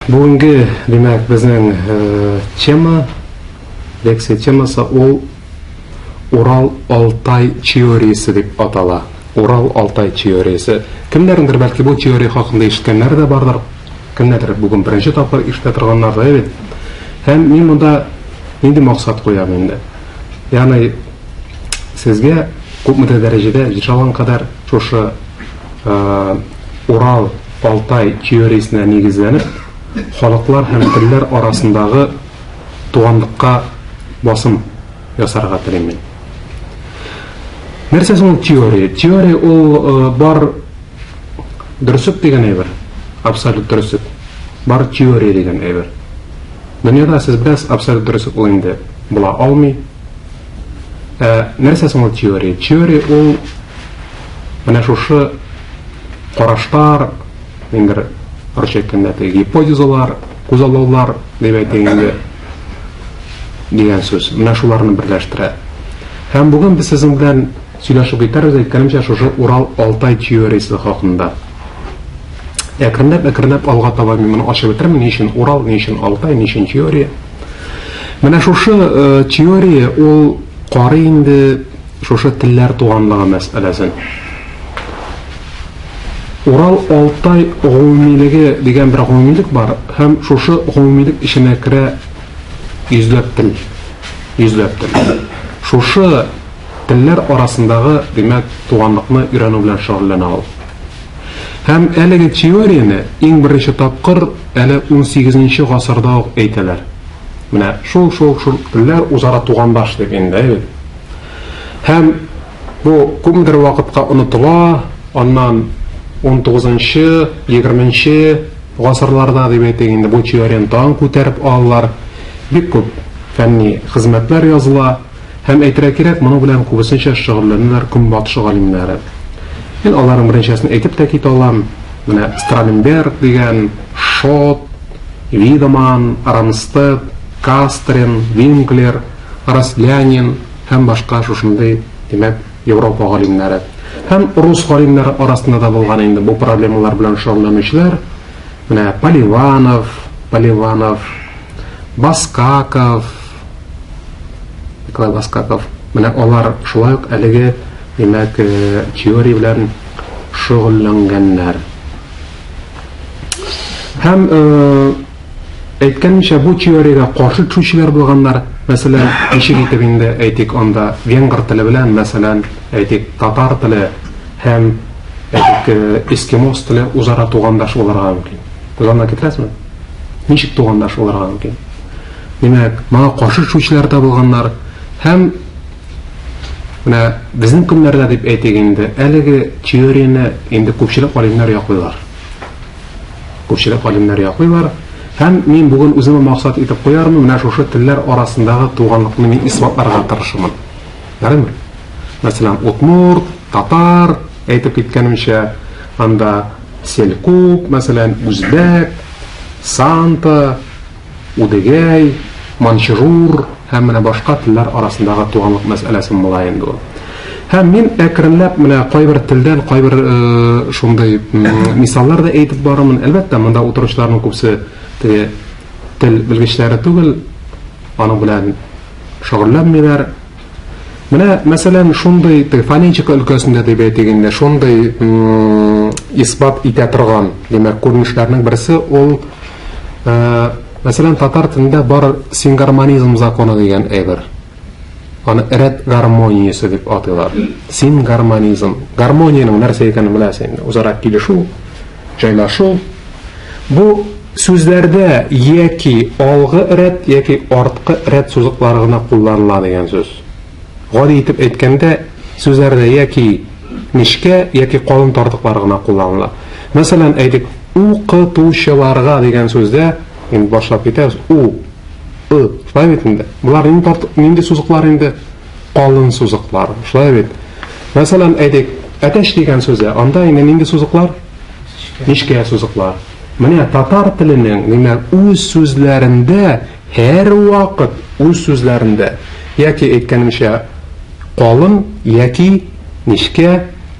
Бүгенге, димәк, безнең тема, лекция темасы ул Урал-Алтай теориясе дип атала. Урал-Алтай теориясе. Кемнәрнеңдер бәлки бу теория хакында ишеткәннәре дә бардыр, кемнәрдер бүген беренче тапкыр ишетә торганнар да бит. Һәм мин монда нинди максат куям инде? Ягъни сезгә күпмедер дәрәҗәдә җитә алган кадәр шушы Урал Алтай теориясенә нигезләнеп, халыклар һәм телләр арасындагы туганлыкка басым ясарга телим мин. Нәрсә соң ул теория? Теория ул э, бар дөреслек дигән әйбер, абсолют дөреслек. Бар теория дигән әйбер. Дөньяда сез беләсез, абсолют дөреслек ул инде була алмый. Ә нәрсә соң ул теория? Теория ул менә шушы карашлар, инде русча әйткәндә теге гипотезалар, күзаллаулар дип әйтик инде дигән сүз. Менә шуларны берләштерә. Һәм бүген без сезнең белән сөйләшеп китәрбез, әйткәнемчә, шушы Урал-Алтай теориясе хакында. Әкренләп-әкренләп алга таба мин моны ачып бетермен, ни өчен Урал, ни өчен Алтай, ни өчен теория. Менә шушы э, теория ул карый инде шушы телләр туганлыгы мәсьәләсен. Урал-Алтай гомумилеге дигән бер гомумилек бар һәм шушы гомумилек эченә керә йөзләп тел. Йөзләп тел. Шушы телләр арасындагы, димәк, туганлыкны өйрәнү белән шөгыльләнә ул. Һәм әлеге теорияне иң беренче тапкыр әле 18 гасырда ук әйтәләр. Менә шул шул шул телләр үзара тугандаш дип инде, әйе. Һәм бу күпмедер вакытка онытыла, аннан 19-нчы, 20-нче гасырларда дип әйтик инде бу теорияне тагын күтәреп алалар. Бик күп фәнни хезмәтләр языла. Һәм әйтергә кирәк, моның белән күбесенчә шөгыльләнәләр Көнбатыш галимнәре. Мин аларның берничәсен әйтеп тә китә алам. Менә Страленберг дигән, Шот, Видеман, Рамстед, Кастрен, Винклер, Рослянин һәм башка шушындый, димәк, Европа галимнәре. Һәм рус галимнәре арасында да булган инде бу проблемалар белән шөгыльләнүчеләр. Менә Поливанов, Поливанов, Баскаков, Николай Баскаков. Менә алар шулай ук әлеге, димәк, э, теория белән шөгыльләнгәннәр. Һәм э, әйткәнемчә, бу теориягә каршы төшүчеләр булганнар. Мәсәлән, ничек итеп инде әйтик анда венгр теле белән, мәсәлән, әйтик татар теле һәм әйтик э, эскимос теле үзара тугандаш булырга мөмкин. Күз алдына китерәсезме? Ничек тугандаш булырга мөмкин? Димәк, моңа каршы төшүчеләр дә булганнар. Һәм менә безнең көннәрдә дип әйтик инде, әлеге теорияне инде күпчелек галимнәр яклыйлар. Күпчелек галимнәр яклыйлар. Һәм мин бүген үземә максат итеп куярмын, менә шушы телләр арасындагы туганлыкны мин исбатларга тырышырмын. Ярыймы? Мәсәлән, удмурт, татар, әйтеп киткәнемчә, анда селькуп, мәсәлән, үзбәк, санта, удегәй, маньчжур һәм менә башка телләр арасындагы туганлык мәсьәләсен була инде ул. Һәм мин әкренләп менә кайбер телдән кайбер э, шундый мисаллар да әйтеп барырмын. Әлбәттә, монда утыручыларның күбесе теге тел белгечләре түгел, аның белән шөгыльләнмиләр. Менә, мәсәлән, шундый теге фонетика өлкәсендә дип әйтик инде, шундый исбат итә торган, димәк, күренешләрнең берсе ул, э, мәсәлән, татар телендә бар сингармонизм законы дигән әйбер. Аны рәт гармониясе дип атыйлар. Сингармонизм. Гармониянең нәрсә икәнен беләсең инде. Үзара килешү, җайлашу. Бу сүзләрдә яки алгы рәт, яки арткы рәт сузыклары гына кулланыла дигән сүз. Гади итеп әйткәндә, сүзләрдә яки нечкә, яки калын тартыклар гына кулланыла. Мәсәлән, әйтик, укытучыларга дигән сүздә, инде башлап китәбез, у, ы, шулай бит инде. Болар нинди тартык, нинди сузыклар инде? Калын сузыклар, шулай бит. Мәсәлән, әйтик, әтәч дигән сүздә, анда инде нинди сузыклар? Нечкә сузыклар. Менә татар теленең, димәк, үз сүзләрендә һәрвакыт үз сүзләрендә яки әйткәнемчә калын яки нечкә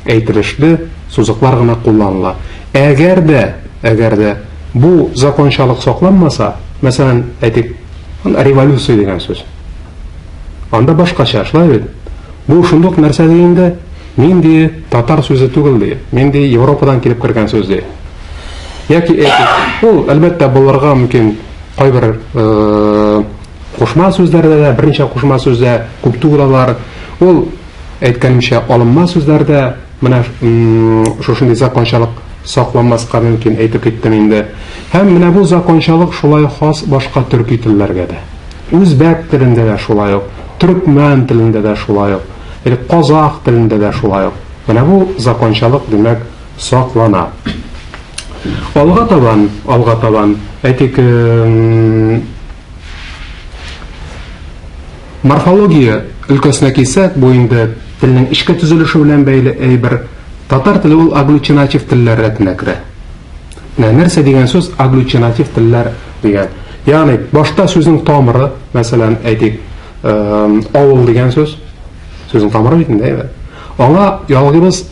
әйтелешле сузыклар гына кулланыла. Әгәр дә, әгәр дә бу закончалык сакланмаса, мәсәлән, әйтик, революция дигән сүз. Анда башкача, шулай бит? Бу шундук нәрсә ди инде? Нинди татар сүзе түгел ди, нинди Европадан килеп кергән сүз ди. Яки әйтик, ул әлбәттә булырга мөмкин кайбер кушма сүзләрдә дә, берничә кушма сүздә күп түгел алар. Ул әйткәнемчә алынма сүзләрдә менә шушындый закончалык сакланмаска мөмкин, әйтеп киттем инде. Һәм менә бу закончалык шулай хас башка төрки телләргә дә. Үзбәк телендә дә шулай ук, төркмән телендә дә шулай ук, или казах телендә дә шулай ук. Менә бу закончалык, димәк, саклана. Алга табан, алга табан, әйтик, морфология өлкәсенә килсәк, бу инде телнең эчке төзелеше белән бәйле әйбер. Татар теле ул агглютинатив телләр рәтенә керә. Менә нәрсә дигән сүз агглютинатив телләр дигән. Ягъни башта сүзнең тамыры, мәсәлән, әйтик, авыл дигән сүз, сүзнең тамыры бит инде, әйбәт. Аңа ялгыйбыз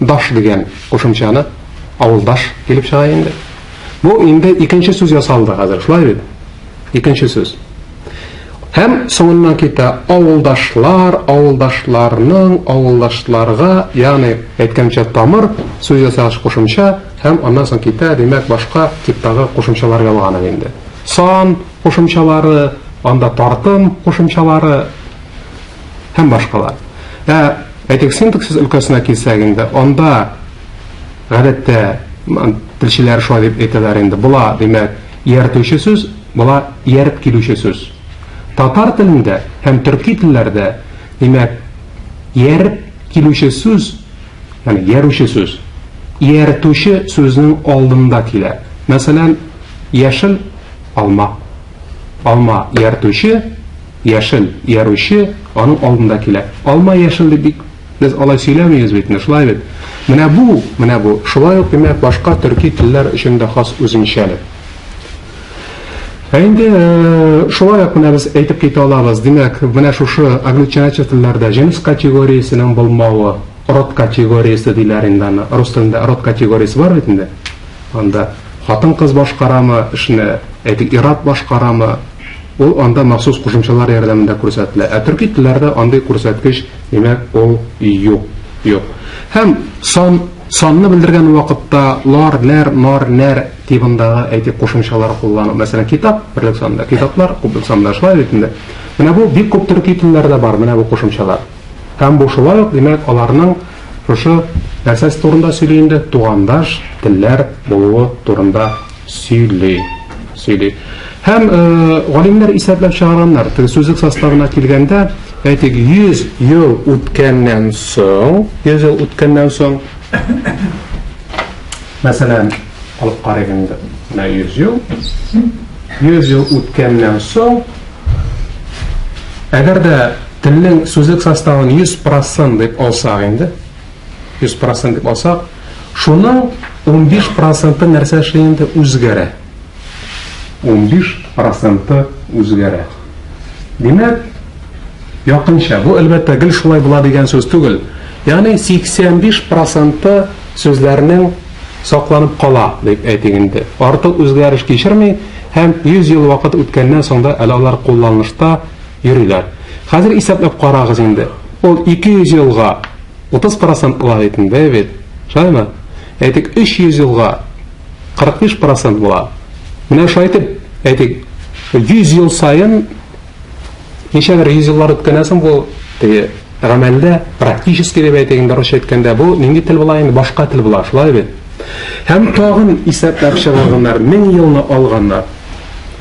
даш дигән кушымчаны, авылдаш килеп чыга инде. Бу инде икенче сүз ясалды хәзер, шулай бит? Икенче сүз. Һәм соңыннан китә авылдашлар, авылдашларның, авылдашларга, ягъни әйткәнчә тамыр, сүз ясагыч кушымча һәм аннан соң китә, димәк, башка типтагы кушымчалар ялганып инде. Сан кушымчалары, анда тартым кушымчалары һәм башкалар. Ә әйтик, синтаксис өлкәсенә килсәк инде, анда гадәттә телчеләр шулай дип әйтәләр инде, була, димәк, ияртүче сүз, була ияреп килүче сүз. Татар телендә һәм төрки телләрдә, димәк, ияреп килүче сүз, ягъни иярүче сүз, ияртүче сүзнең алдында килә. Мәсәлән, яшел алма. Алма ияртүче, яшел иярүче аның алдында килә. Алма яшел дип бик без алай сөйләмибез бит, шулай бит. Менә бу, менә бу шулай ук димәк башка төрки телләр өчен дә хас үзенчәлек. Ә инде шулай ук менә без әйтеп китә алабыз. Димәк, менә шушы агглютинатив телләрдә җенес категориясенең булмавы, род категориясе диләр инде аны. Рус телендә род категориясе бар бит инде. Анда хатын-кыз башкарамы эшне, әйтик, ир-ат башкарамы, ул анда махсус кушымчалар ярдәмендә күрсәтелә. Ә төрки телләрдә андый күрсәткеч, димәк, ул юк. Юк. Һәм сан санны белдергән вакытта лар, ләр, нар, нәр тибындагы әйтик кушымчалар куллану. Мәсәлән, китап берлек санда, китаплар күплек санда, шулай бит инде. Менә бу бик күп төрки телләрдә бар, менә бу кушымчалар. Һәм бу шулай ук, димәк, аларның шушы нәрсәсе турында сөйли инде, тугандаш телләр булуы турында сөйли. Сөйли. Һәм галимнәр исәпләп чыгарганнар, теге сүзлек составына килгәндә, әйтик, 100 ел үткәннән соң, 100 ел үткәннән соң, мәсәлән, алып карыйк инде, менә 100 ел, 100 ел үткәннән соң, әгәр дә телнең сүзлек составын 100% дип алсак инде, 100% дип алсак, шуның 15 проценты нәрсә эшли инде? Үзгәрә. 15 проценты үзгәрә. Димәк, якынча, бу әлбәттә гел шулай була дигән сүз түгел. Ягъни 85 проценты сүзләрнең сакланып кала дип әйтик инде. Артык үзгәреш кичерми һәм 100 ел вакыт үткәннән соң да әле алар кулланылышта йөриләр. Хәзер исәпләп карагыз инде. Ул 200 елга 30 процент була бит инде, бит. Шулаймы? Әйтик, 300 елга 45 процент була. Менә шулай итеп, әйтик, 100 ел саен ничәдер 100 еллар үткәннән соң бу теге гамәлдә практически дип әйтик инде русча әйткәндә бу нинди тел була инде башка тел була шулай бит һәм тагын исәпләп чыгарганнар 1000 елны алганнар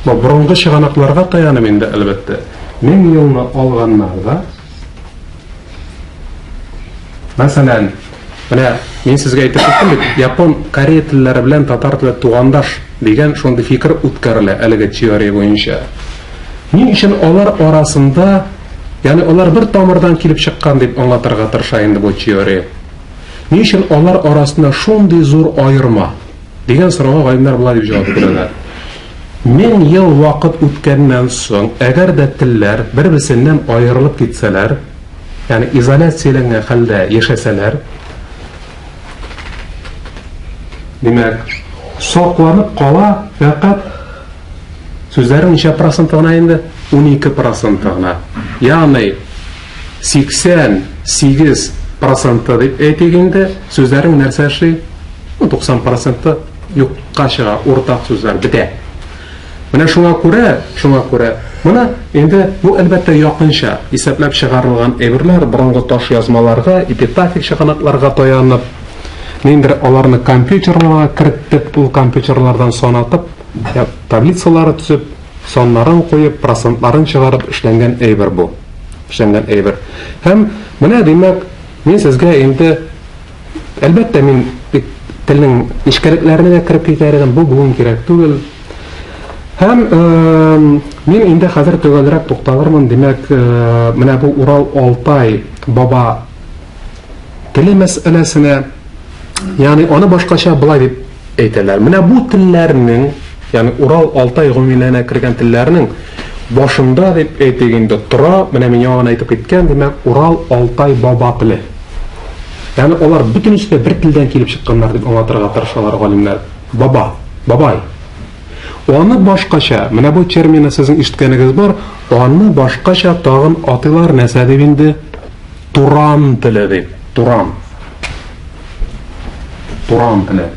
бу борынгы чыганакларга таянып инде әлбәттә 1000 елны алганнар да Мәсәлән, менә мин сезгә әйтеп киттем бит, япон, корея телләре белән татар теле тугандаш дигән шундый фикер үткәрелә әлеге теория буенча. Ни өчен алар арасында, ягъни алар бер тамырдан килеп чыккан дип аңлатырга тырыша инде бу теория. Ни өчен алар арасында шундый зур аерма? Дигән сорауга галимнәр болай дип җавап бирәләр. 1000 ел вакыт үткәннән соң, әгәр дә телләр бер-берсеннән аерылып китсәләр, ягъни изоляцияләнгән хәлдә яшәсәләр, димәк, Сакланып кала фәкать сүзләрнең ничә проценты гына инде? 12 проценты гына. Ягъни 88 проценты дип әйтик инде, сүзләрнең нәрсә эшли? 90 проценты юкка чыга, уртак сүзләр бетә. Менә шуңа күрә, шуңа күрә, моны инде бу әлбәттә якынча исәпләп чыгарылган әйберләр, борынгы таш язмаларга, эпитафик чыганакларга таянып, ниндидер аларны компьютерларга кертеп, ул компьютерлардан санатып, таблицалары төзеп, саннарын куеп, процентларын чыгарып эшләнгән әйбер бу. Эшләнгән әйбер. Һәм менә димәк, мин сезгә инде Әлбәттә, мин бик телнең нечкәлекләренә дә кереп китәр идем, бу бүген кирәк түгел. Һәм мин инде хәзер төгәлрәк тукталырмын, димәк, менә бу Урал-Алтай баба теле мәсьәләсенә, ягъни аны башкача болай дип әйтәләр. Менә бу телләрнең, ягъни Урал-Алтай гомумилегенә кергән телләрнең башында дип әйтик инде тора, менә мин яңа гына әйтеп киткән, димәк, Урал-Алтай баба теле. Ягъни алар бөтенесе дә бер телдән килеп чыкканнар дип аңлатырга тырышалар галимнәр. Баба, бабай. Аны башкача, менә бу терминны сезнең ишеткәнегез бар, аны башкача тагын атыйлар нәрсә дип инде? Туран теле дип. Туран. Туран теле.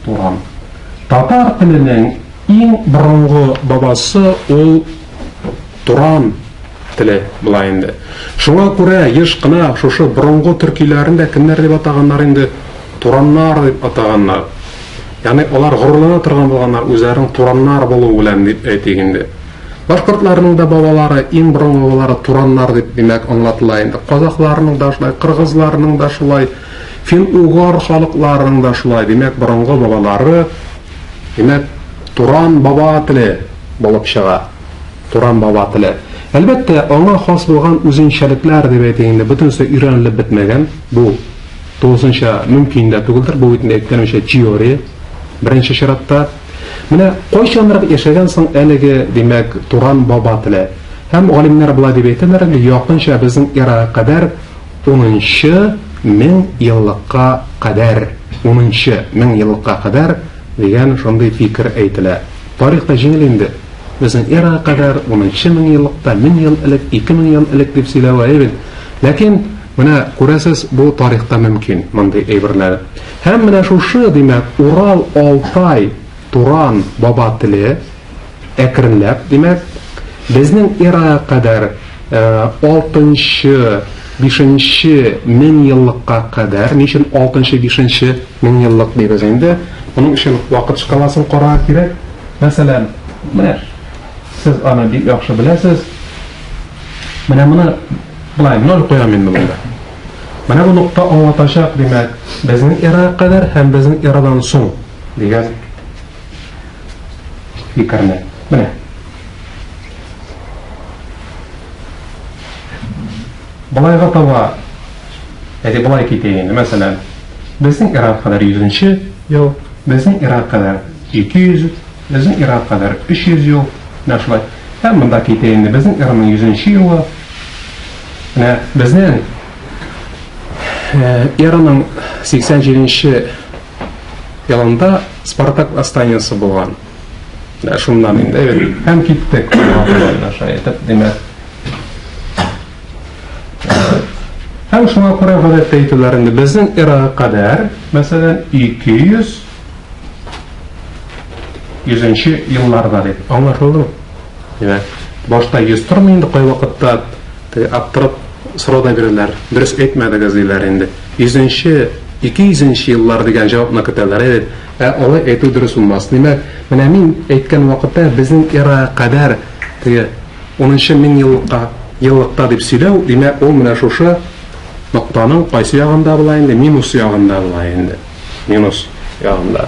Туран. Татар теленең иң борынгы бабасы ул Туран теле була инде. Шуңа күрә еш кына шушы борынгы төркиләрне дә кемнәр дип атаганнар инде? Тураннар дип атаганнар. Ягъни алар горурлана торган булганнар үзләренең тураннар булуы белән дип әйтик инде. Башкортларның да бабалары, иң борынгы бабалары тураннар дип димәк аңлатыла инде. Казахларның да шулай, кыргызларның да шулай, фин-угор халыкларының да шулай. Димәк, борынгы бабалары, димәк, туран баба теле булып чыга. Туран баба теле. Әлбәттә, аңа хас булган үзенчәлекләр дип әйтик инде, бөтенесе өйрәнелеп бетмәгән. Бу тулысынча мөмкин дә түгелдер. Бу бит инде әйткәнемчә теория беренче чиратта. Менә кайчанрак яшәгән соң әлеге, димәк, Туран баба теле? Һәм галимнәр болай дип әйтәләр инде, якынча безнең эрага кадәр унынчы мең еллыкка кадәр, унынчы мең еллыкка кадәр дигән шундый фикер әйтелә. Тарихта җиңел инде. Безнең эрага кадәр унынчы меңъеллыкта, мең ел элек, 2000 ел элек дип сөйләве әйбәт. Ләкин менә күрәсез, бу тарихта мөмкин мондый әйберләр. Һәм менә шушы, димәк, Урал, Алтай, Туран баба теле әкренләп, димәк, безнең эрага кадәр алтынчы, бишенче меңъеллыкка кадәр, ни өчен алтынчы, бишенче меңъеллык дибез инде? Моның өчен вакыт шкаласын карарга кирәк. Мәсәлән, менә сез аны бик яхшы беләсез. Менә моны былай ноль куям инде монда. Менә бу нокта аңлатачак, димәк, безнең эрага кадәр һәм безнең эрадан соң дигән фикерне. Менә. Былайга таба, әйе, былай китә инде. Мәсәлән, безнең эрага кадәр 100 ел, безнең эрага кадәр 200, безнең эрага кадәр 300 ел, менә шулай. Һәм монда китә инде безнең эраның 100 елы. Менә безнең эраның 87 елында Спартак восстаниесе булган. Менә шуннан инде һәм киттек. Менә шулай итеп, димәк. Һәм шуңа күрә гадәттә әйтүләр инде безнең эрага кадәр, мәсәлән, 200 100 елларда дип. Аңлашылдымы? Димәк, башта 100 тормый инде, кайвакытта теге аптырап сорау да бирәләр. Дөрес әйтмәдегез диләр инде. 100 200 еллар дигән җавапны көтәләр. Әйе, ә алай әйтү дөрес булмас. Димәк, менә мин әйткән вакытта безнең эрага кадәр теге унынчы мең еллыкка еллыкта дип сөйләү, димәк, ул менә шушы ноктаның кайсы ягында була инде? Минус ягында була инде. Минус ягында.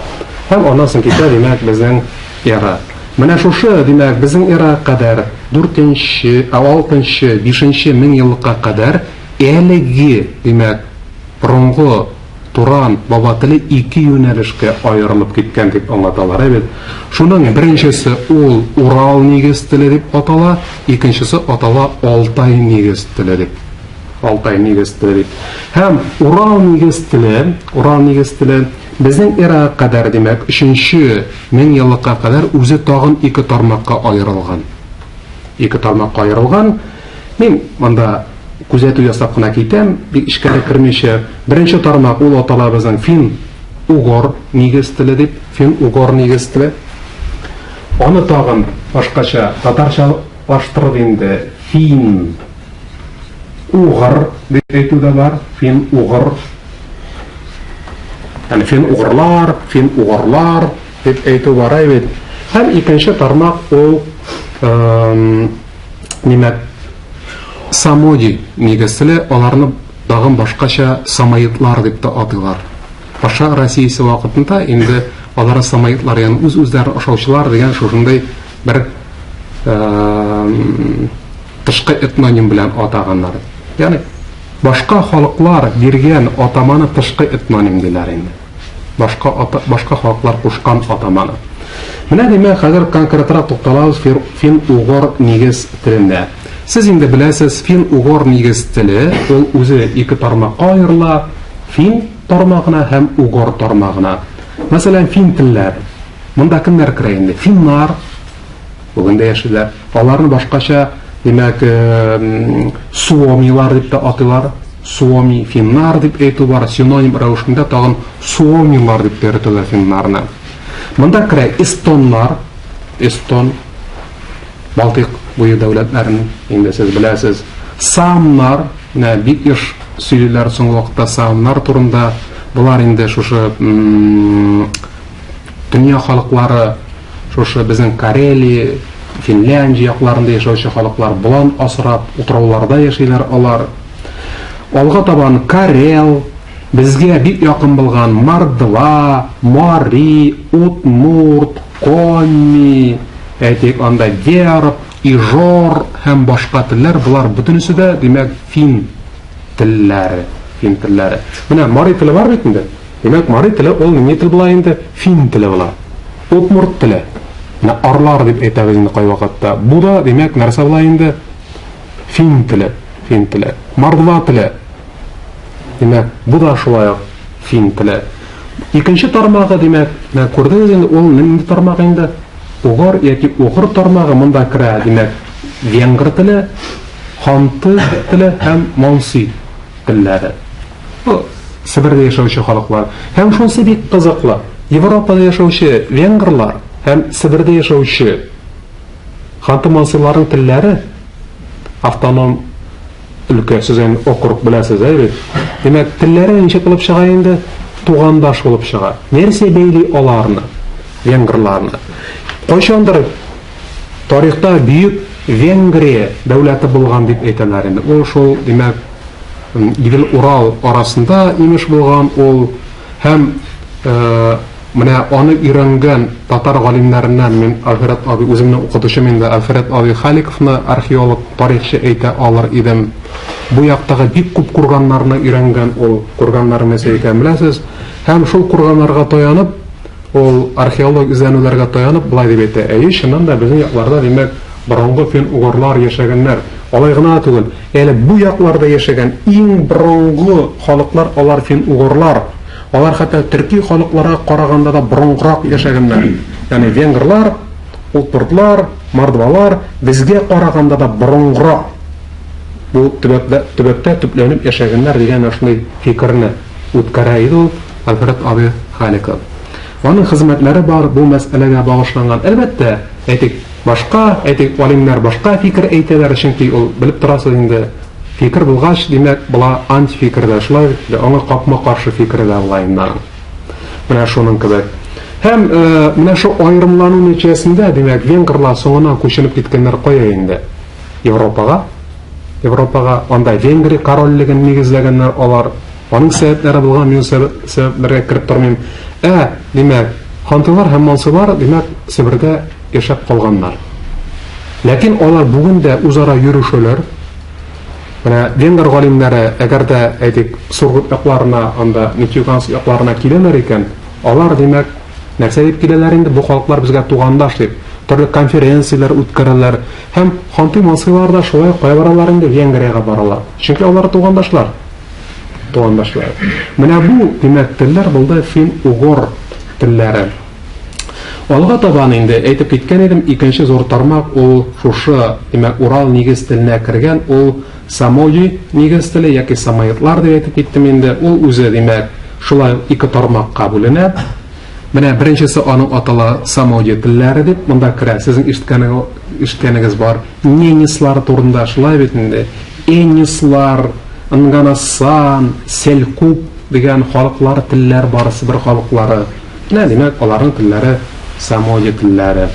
Һәм аннан соң китә, димәк, безнең эра. Менә шушы, димәк, безнең эрага кадәр дүртенче, алтынчы, бишенче мең еллыкка кадәр әлеге, димәк, борынгы Туран баба теле ике юнәлешкә аерылып киткән дип аңлаталар, әйбәт. Шуның беренчесе ул Урал нигез теле дип атала, икенчесе атала Алтай нигез теле дип. Алтай нигез теле дип. Һәм Урал нигез теле, Урал нигез теле безнең эрага кадәр, димәк, 3 мең еллыкка кадәр үзе тагын ике тармакка аерылган. Ике тармакка аерылган. Мин монда күзәтү ясап кына китәм, бик эчкәрәк кермичә. Беренче тармак ул атала безнең фин-угор нигез теле дип, фин-угор нигез теле. Аны тагын башкача татарчалаштырып инде фин угыр дип әйтү дә бар, фин-угыр. Ягъни фин-угырлар, фин-угырлар дип әйтү бар бит. Һәм икенче тармак ул димәк, самоди нигез теле, аларны тагын башкача самоедлар дип тә атыйлар. Патша Россиясе вакытында инде аларны самоедлар, ягъни үз-үзләрен ашаучылар дигән шушындый бер тышкы этноним белән атаганнар. Ягъни башка халыклар биргән атаманы тышкы этноним диләр инде. Башка ата, башка халыклар кушкан атаманы. Менә димәк, хәзер конкретрак тукталабыз фин-угор нигез телендә. Сез инде беләсез, фин-угор нигез теле, ул үзе ике тармакка аерыла, фин тармагына һәм угор тармагына. Мәсәлән, фин телләре. Монда кемнәр керә инде? Финнар бүген дә яшиләр. Аларны башкача, димәк, суомилар дип тә атыйлар. Суоми финнар дип әйтү бар, синоним рәвешендә тагын суомилар дип тә йөртәләр финнарны. Монда керә эстоннар, эстон, Балтыйк буе дәүләтләрен инде сез беләсез. Саамнар, менә бик еш сөйлиләр соңгы вакытта саамнар турында. Болар инде шушы дөнья халыклары, шушы безнең Карелия, Финляндия якларында яшәүче халыклар, болан асрап, утрауларда яшиләр алар. Алга табан Карел, безгә бик якын булган Мордва, Мари, Удмурт, Коми, әйтик, анда Верб, Ижор һәм башка телләр, болар бөтенесе дә, димәк, фин телләре, фин телләре. Менә мари теле бар бит инде. Димәк, мари теле ул нинди тел була инде? Фин теле була. Удмурт теле. Менә арлар дип әйтәбез инде кайвакытта. Бу да, димәк, нәрсә була инде? Фин теле, фин теле. Мордва теле. Димәк, бу да шулай ук фин теле. Икенче тармагы, димәк, менә күрдегез инде, ул нинди тармак инде? Угор яки угыр тармагы монда керә, димәк, венгр теле, ханты теле һәм монси телләре. Бу Себердә яшәүче халыклар. Һәм шунысы бик кызыклы. Европада яшәүче венгрлар һәм Себердә яшәүче ханты-мансиларның телләре автоном өлкә, сез инде округ беләсез, әй бит. Димәк, телләре ничек булып чыга инде? Тугандаш булып чыга. Нәрсә бәйли аларны, венгрларны? Кайчандыр тарихта бөек Венгрия дәүләте булган дип әйтәләр инде. Ул шул, димәк, Идел-Урал арасында имеш булган ул һәм Менә аны өйрәнгән татар галимнәреннән мин Альфред абый, үземнең укытучым инде Альфред абый Халиковны, археолог, тарихчы әйтә алыр идем. Бу яктагы бик күп курганнарны өйрәнгән ул. Курганнар нәрсә икәнен беләсез. Һәм шул курганнарга таянып, ул археолог эзләнүләргә таянып, болай дип әйтә: Әйе, чыннан да безнең якларда, димәк, борынгы фин-угорлар яшәгәннәр. Алай гына да түгел, әле бу якларда яшәгән иң борынгы халыклар алар фин-угорлар. Алар хәтта төрки халыкларга караганда да борынгырак яшәгәннәр. Ягъни венгрлар, удмуртлар, мордвалар безгә караганда да борынгырак бу төбәктә, төбәктә төпләнеп яшәгәннәр дигән шундый фикерне үткәрә иде ул Альфред абый Халиков. Аның хезмәтләре бар бу мәсьәләгә багышланган. Әлбәттә, әйтик, башка, әйтик, галимнәр башка фикер әйтәләр, чөнки ул белеп торасыз инде, Фикер булгач, димәк, була антификер дә, шулай бит, аңа капма-каршы фикере дә була инде аның. Менә шуның кебек. Һәм менә шу аерымлану нәтиҗәсендә, димәк, венгрлар соңыннан күченеп киткәннәр кая инде? Европага. Европага, анда Венгрия корольлеген нигезләгәннәр алар. Аның сәбәпләре булган, мин сәбәпләргә кереп тормыйм. Ә, димәк, хантылар һәм мансылар, димәк, Себердә яшәп калганнар. Ләкин алар бүген дә үзара йөрешәләр. Менә венгр галимнәре, әгәр дә, әйтик, Сургут якларына, анда Нефтеюганск якларына киләләр икән, алар, димәк, нәрсә дип киләләр инде? Бу халыклар безгә тугандаш дип. төрле конференцияләр үткәрәләр. Һәм ханты-мансилар да шулай кая баралар инде? Венгриягә баралар. Чөнки алар тугандашлар. Тугандашлар. Менә бу, димәк, телләр булды фин-угор телләре. Алга табан инде әйтеп киткән идем, икенче зур тармак ул шушы, димәк, Урал нигез теленә кергән, ул самои нигез теле яки самоедлар дип әйтеп киттем инде. Ул үзе, димәк, шулай ук ике тармакка бүленә. Менә беренчесе аның атала самои телләре дип, монда керә. Сезнең ишеткәнегез бар. Ненецлар турында шулай бит инде. Энислар, Нганасан, Селькуп дигән халыклар, телләр барысы бер халыклары. Менә, димәк, аларның телләре самоди телләре.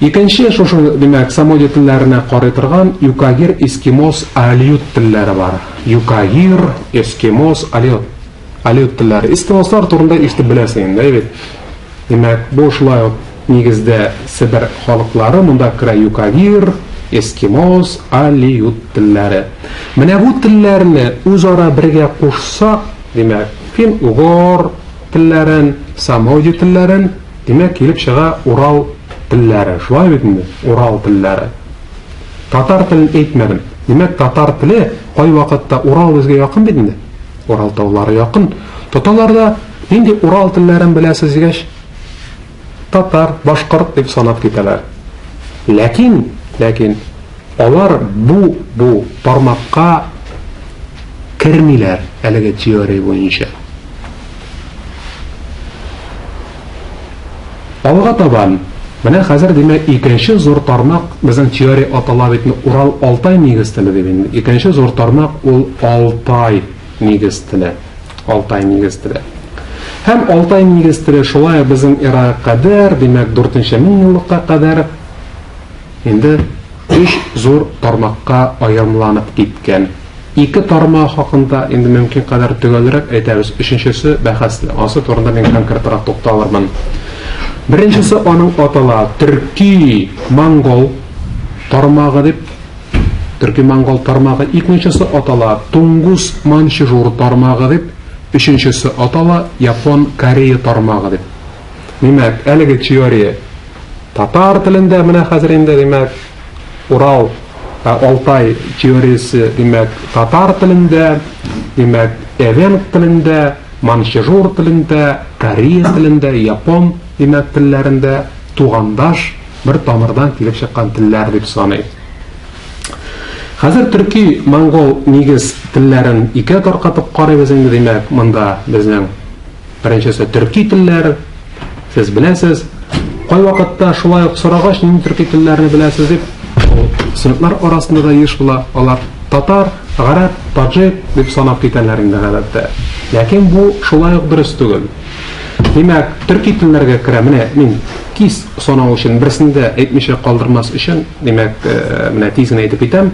Икенче шушы, димәк, самоди телләренә карый торган юкагир, эскимос, алют телләре бар. Юкагир, эскимос, алют. Алют телләре. Эскимослар турында ишетеп беләсең инде, әйе бит? Димәк, бу шулай ук нигездә Себер халыклары, монда керә юкагир, эскимос, алиют телләре. Менә бу телләрне үзара бергә кушсак, димәк, фин-угор телләрен, самоди телләрен, димәк, килеп чыга Урал телләре. Шулай бит инде, Урал телләре. Татар телен әйтмәдем. Димәк, татар теле кайвакытта Урал безгә якын бит инде. Урал таулары якын. Тоталар да, нинди Урал телләрен беләсез дигәч, татар, башкорт дип санап китәләр. Ләкин, ләкин алар бу бу тармакка кермиләр әлеге теория буенча. Алга табан, менә хәзер димәк икенче зур тармак безнең теория атала бит Урал-Алтай нигез теле дип инде. Икенче зур тармак ул Алтай нигез теле. Алтай нигез теле. Һәм Алтай нигез теле шулай безнең эрага кадәр, димәк, 4 меңъеллыкка кадәр инде өч зур тармакка аерымланып киткән. Ике тармак хакында инде мөмкин кадәр төгәлрәк әйтәбез, өченчесе бәхәсле. Ансы турында мин конкретрак тукталырмын. Беренчесе аның атала төрки монгол тармагы дип, төрки монгол тармагы, икенчесе атала тунгус манчжур тармагы дип, өченчесе атала япон корея тармагы дип. Димәк, әлеге теория татар телендә менә хәзер инде, димәк, Урал, Алтай теориясе, димәк, татар телендә, димәк, эвенк телендә, манчжур телендә, корея телендә, япон, димәк, телләрендә тугандаш бер тамырдан килеп чыккан телләр дип саный. Хәзер төрки монгол нигез телләрен икегә таркатып карыйбыз инде, димәк, монда безнең беренчесе төрки телләр, сез беләсез. Кайвакытта шулай ук сорагач, нинди төрки телләрне беләсез дип, студентлар арасында да еш була, алар татар, гарәп, таджик дип санап китәләр инде гадәттә. Ләкин бу шулай ук дөрес түгел. Димәк, төрки телләргә керә. Менә мин кис санау өчен берсен дә әйтмичә калдырмас өчен, димәк, менә тиз генә әйтеп китәм.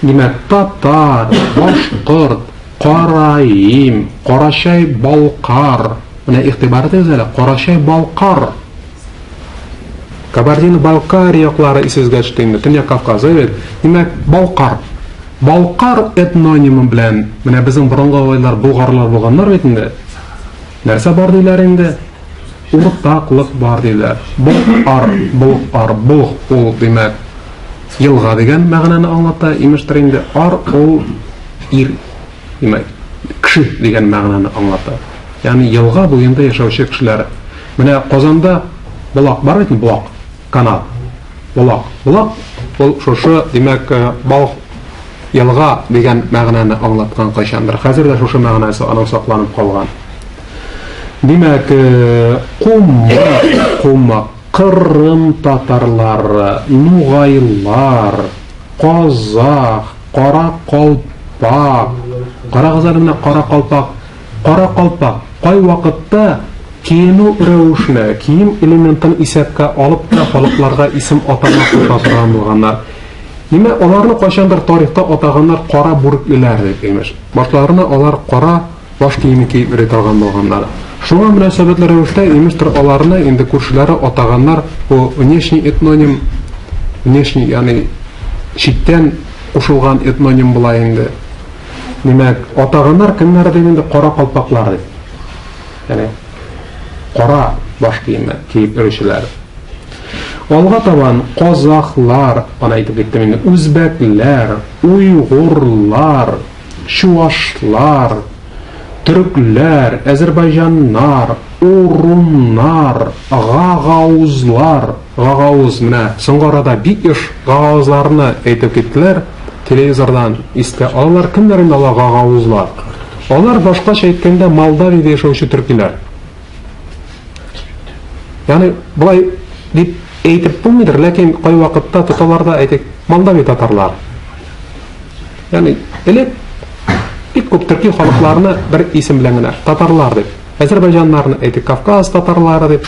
Димәк, татар, башкорт, караим, карачай, балкар. Менә игътибар итегез әле, карачай, балкар. Кабардино-Балкария яклары исегезгә төште инде, Төньяк Кавказ, әйе бит? Димәк, балкар. Балкар этнонимы белән менә безнең борынгы бабайлар болгарлар булганнар бит инде. Нәрсә бар диләр инде? Уртаклык бар диләр. Болгар, болгар, болг ул, димәк, елга дигән мәгънәне аңлата, имештер инде, ар ул ир, димәк, кеше дигән мәгънәне аңлата. Ягъни елга буенда яшәүче кешеләр. Менә Казанда Болак бар бит, Болак, канал. Болак, Болак ул шушы, димәк, бал елга дигән мәгънәне аңлаткан кайчандыр. Хәзер дә шушы мәгънәсе аның сакланып калган. Димәк, кумак, кумак, Кырым татарлары, нугайлар, казах, кара калпак. Карагыз әле менә кара калпак. Кара калпак кайвакытта киенү рәвешенә, кием элементын исәпкә алып та халыкларга исем атама куша торган булганнар. Димәк, аларны кайчандыр тарихта атаганнар кара бүреклеләр дип, имеш. Башларына алар кара баш киеме киеп йөри торган булганнар. Шуңа мөнәсәбәтле рәвештә, имештер, аларны инде күршеләре атаганнар, бу внешний этноним, внешний, ягъни читтән кушылган этноним була инде. Димәк, атаганнар кемнәр дип инде кара калпаклар дип. Ягъни кара баш киеме киеп йөрүчеләр. Алга табан казахлар, аны әйтеп киттем инде, үзбәкләр, уйгурлар, чуашлар, төрекләр, әзербайҗаннар, урумнар, гагаузлар, гагауз, менә соңгы арада бик еш гагаузларны әйтеп киттеләр, телевизордан искә алалар. Кемнәр инде алар гагаузлар? Алар башкача әйткәндә Молдавиядә яшәүче төркиләр. Ягъни болай дип әйтеп булмыйдыр, ләкин кайвакытта тоталар да әйтик, Молдавия татарлар. Ягъни элек бик күп төрки халыкларны бер исем белән генә татарлар дип, әзербайҗаннарны әйтик, Кавказ татарлары дип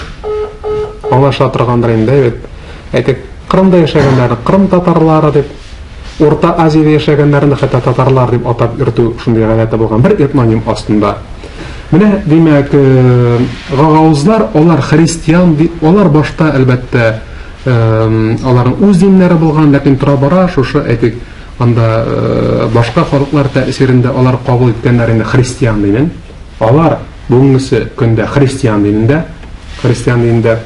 аңлашыла торгандыр инде, бит. Әйтик, Кырымда яшәгәннәрне Кырым татарлары дип, Урта Азиядә яшәгәннәрне хәтта татарлар дип атап йөртү шундый гадәте булган бер этноним астында. Менә, димәк, э, гагаузлар, алар христиан, алар башта, әлбәттә, э, аларның үз диннәре булган, ләкин тора-бара шушы, әйтик, анда э, башка халыклар тәэсирендә алар кабул иткәннәр инде христиан динен. Алар бүгенгесе көндә христиан динендә, христиан динендә.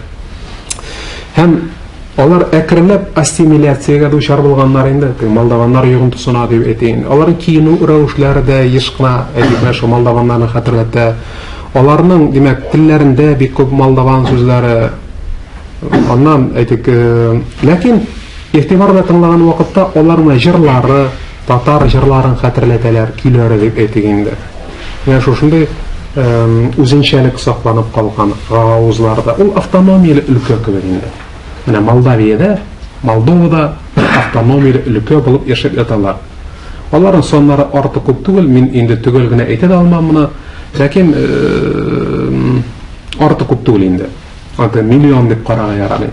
Һәм алар әкренләп ассимиляциягә дучар булганнар инде, теге молдаваннар йогынтысына дип әйтәйин. Аларның киенү рәвешләре дә еш кына, әйтик, менә шул молдаваннарны хәтерләтә. Аларның, димәк, телләрендә бик күп молдаван сүзләре. Аннан, әйтик, э, ләкин игътибар белән тыңлаган вакытта аларның җырлары, татар җырларын хәтерләтәләр, көйләре дип әйтик инде. Менә шушындый үзенчәлек сакланып калган гагаузларда. Ул автономияле өлкә кебек инде. Менә Молдавиядә, Молдовада бер автономияле өлкә булып яшәп яталар. Аларның саннары артык күп түгел, мин инде төгәл генә әйтә дә алмам моны, ләкин артык күп түгел инде. Аты миллион дип карарга ярамый.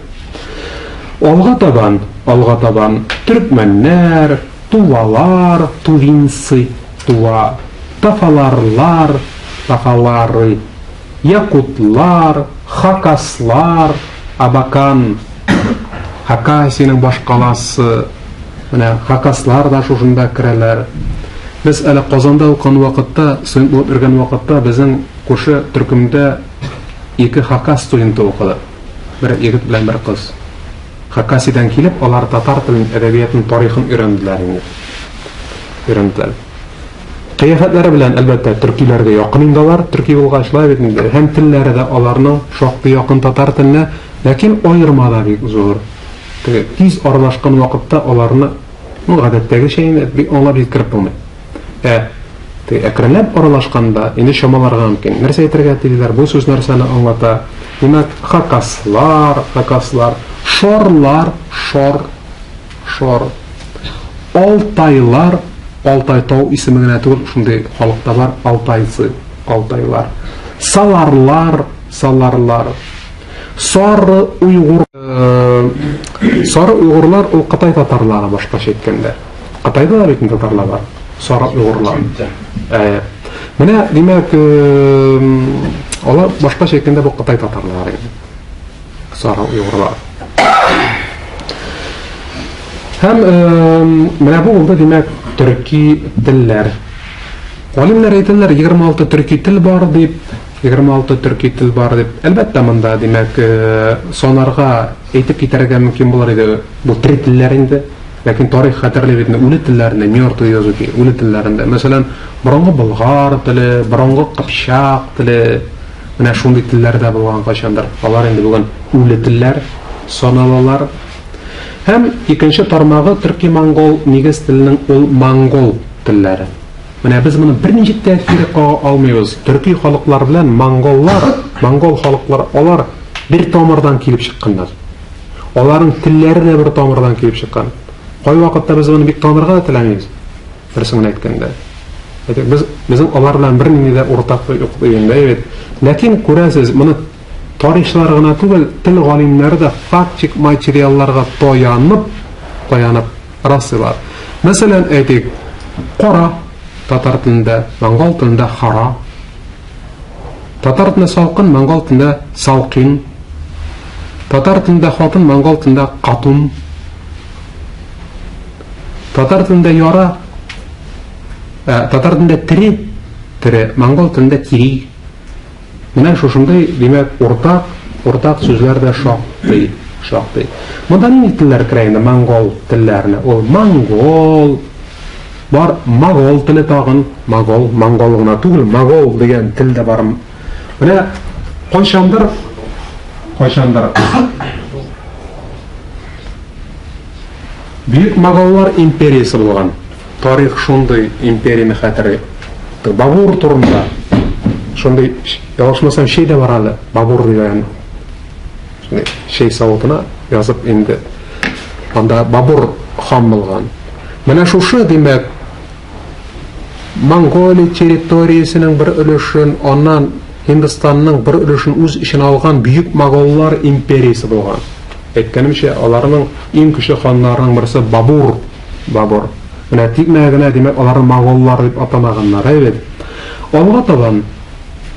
Алга табан, алга табан төркмәннәр, тувалар, тувинцы, тува, тафаларлар, тафалары, якутлар, хакаслар, Абакан, Хакасиянең башкаласы, менә хакаслар да шушында керәләр. Без әле Казанда укыган вакытта, студент булып йөргән вакытта безнең күрше төркемдә ике хакас студенты укыды. Бер егет белән бер кыз. Хакасиядән килеп, алар татар телен, әдәбиятын, тарихын өйрәнделәр инде. Өйрәнделәр. Кыяфәтләре белән, әлбәттә, төркиләргә якын инде алар, төрки булгач, шулай бит инде. Һәм телләре дә аларның шактый якын татар теленә, ләкин аерма да бик зур. Теге тиз аралашкан вакытта аларны, ну, гадәттәгечә инде бик аңлап җиткереп булмый. Ә теге әкренләп аралашканда инде чамаларга мөмкин. Нәрсә әйтергә телиләр, бу сүз нәрсәне аңлата? Димәк, хакаслар, хакаслар, шорлар, шор, Шор. Алтайлар, Алтай тау исеме генә түгел, шундый халык та бар, алтайцы, алтайлар. Саларлар, саларлар. Сары уйгур, э, сары уйгурлар ул Кытай татарлары башкача әйткәндә. Кытайда да бит татарлар бар. Сары уйгурлар. Э, менә, димәк, э, алар башкача әйткәндә бу Кытай татарлары. Сары уйгырлар. Һәм менә бу булды, димәк, төрки телләр. Галимнәр әйтәләр, 26 төрки тел бар дип, 26 төрки тел бар дип. Әлбәттә, монда, димәк, санарга, әйтеп китәргә мөмкин булыр иде. Бу тере телләр инде. Ләкин тарих хәтерли бит үле телләрендә, мертвые языки, үле телләрендә. Мәсәлән, борынгы болгар теле, борынгы кыпчак теле, Менә шундый телләр дә булган кайчандыр. Алар инде бүген үле телләр саналалар. Һәм икенче тармагы төрки-монгол нигез теленең ул монгол телләре. Менә без моны берничек тә кире кага алмыйбыз. Төрки халыклар белән монголлар, монгол халыклар алар бер тамырдан килеп чыкканнар. Аларның телләре дә бер тамырдан килеп чыккан. Кайвакытта без моны бик танырга да теләмибез. Дөресен генә әйткәндә. Әйтик, без безнең алар белән бернинди дә уртаклык юк дигәндә бит. Ләкин күрәсез, моны тарихчылар гына түгел, тел галимнәре дә фактик материалларга таянып, таянып раслыйлар. Мәсәлән, әйтик, кара татар телендә, монгол телендә хара. Татар телендә салкын, монгол телендә салкин. Татар телендә хатын, монгол телендә катун. Татар телендә яра, ә, татар телендә тере, тере, монгол телендә тири. Менә шушындый, димәк, уртак, уртак сүзләр дә шактый. Шактый. Монда нинди телләр керә инде монгол телләренә? Ул монгол, бар могол теле тагын, могол, монгол гына түгел, могол дигән тел дә бар. Менә кайчандыр, кайчандыр Бөек Моголлар империясе булган. Тарих шундый империяне хәтерли. Бабур турында шундый, ялгышмасам, чәй дә бар әле, Бабур дигән. Шундый чәй савытына язып инде. Анда Бабур хан булган. Менә шушы, димәк, Монголия территориясенең бер өлешен, аннан Һиндстанның бер өлешен үз эченә алган Бөек Моголлар империясе булган. Әйткәнемчә, аларның иң көчле ханнарының берсе Бабур. Бабур. Менә тикмәгә генә, димәк, аларны моголлар дип атамаганнар, әйе бит? Алга табан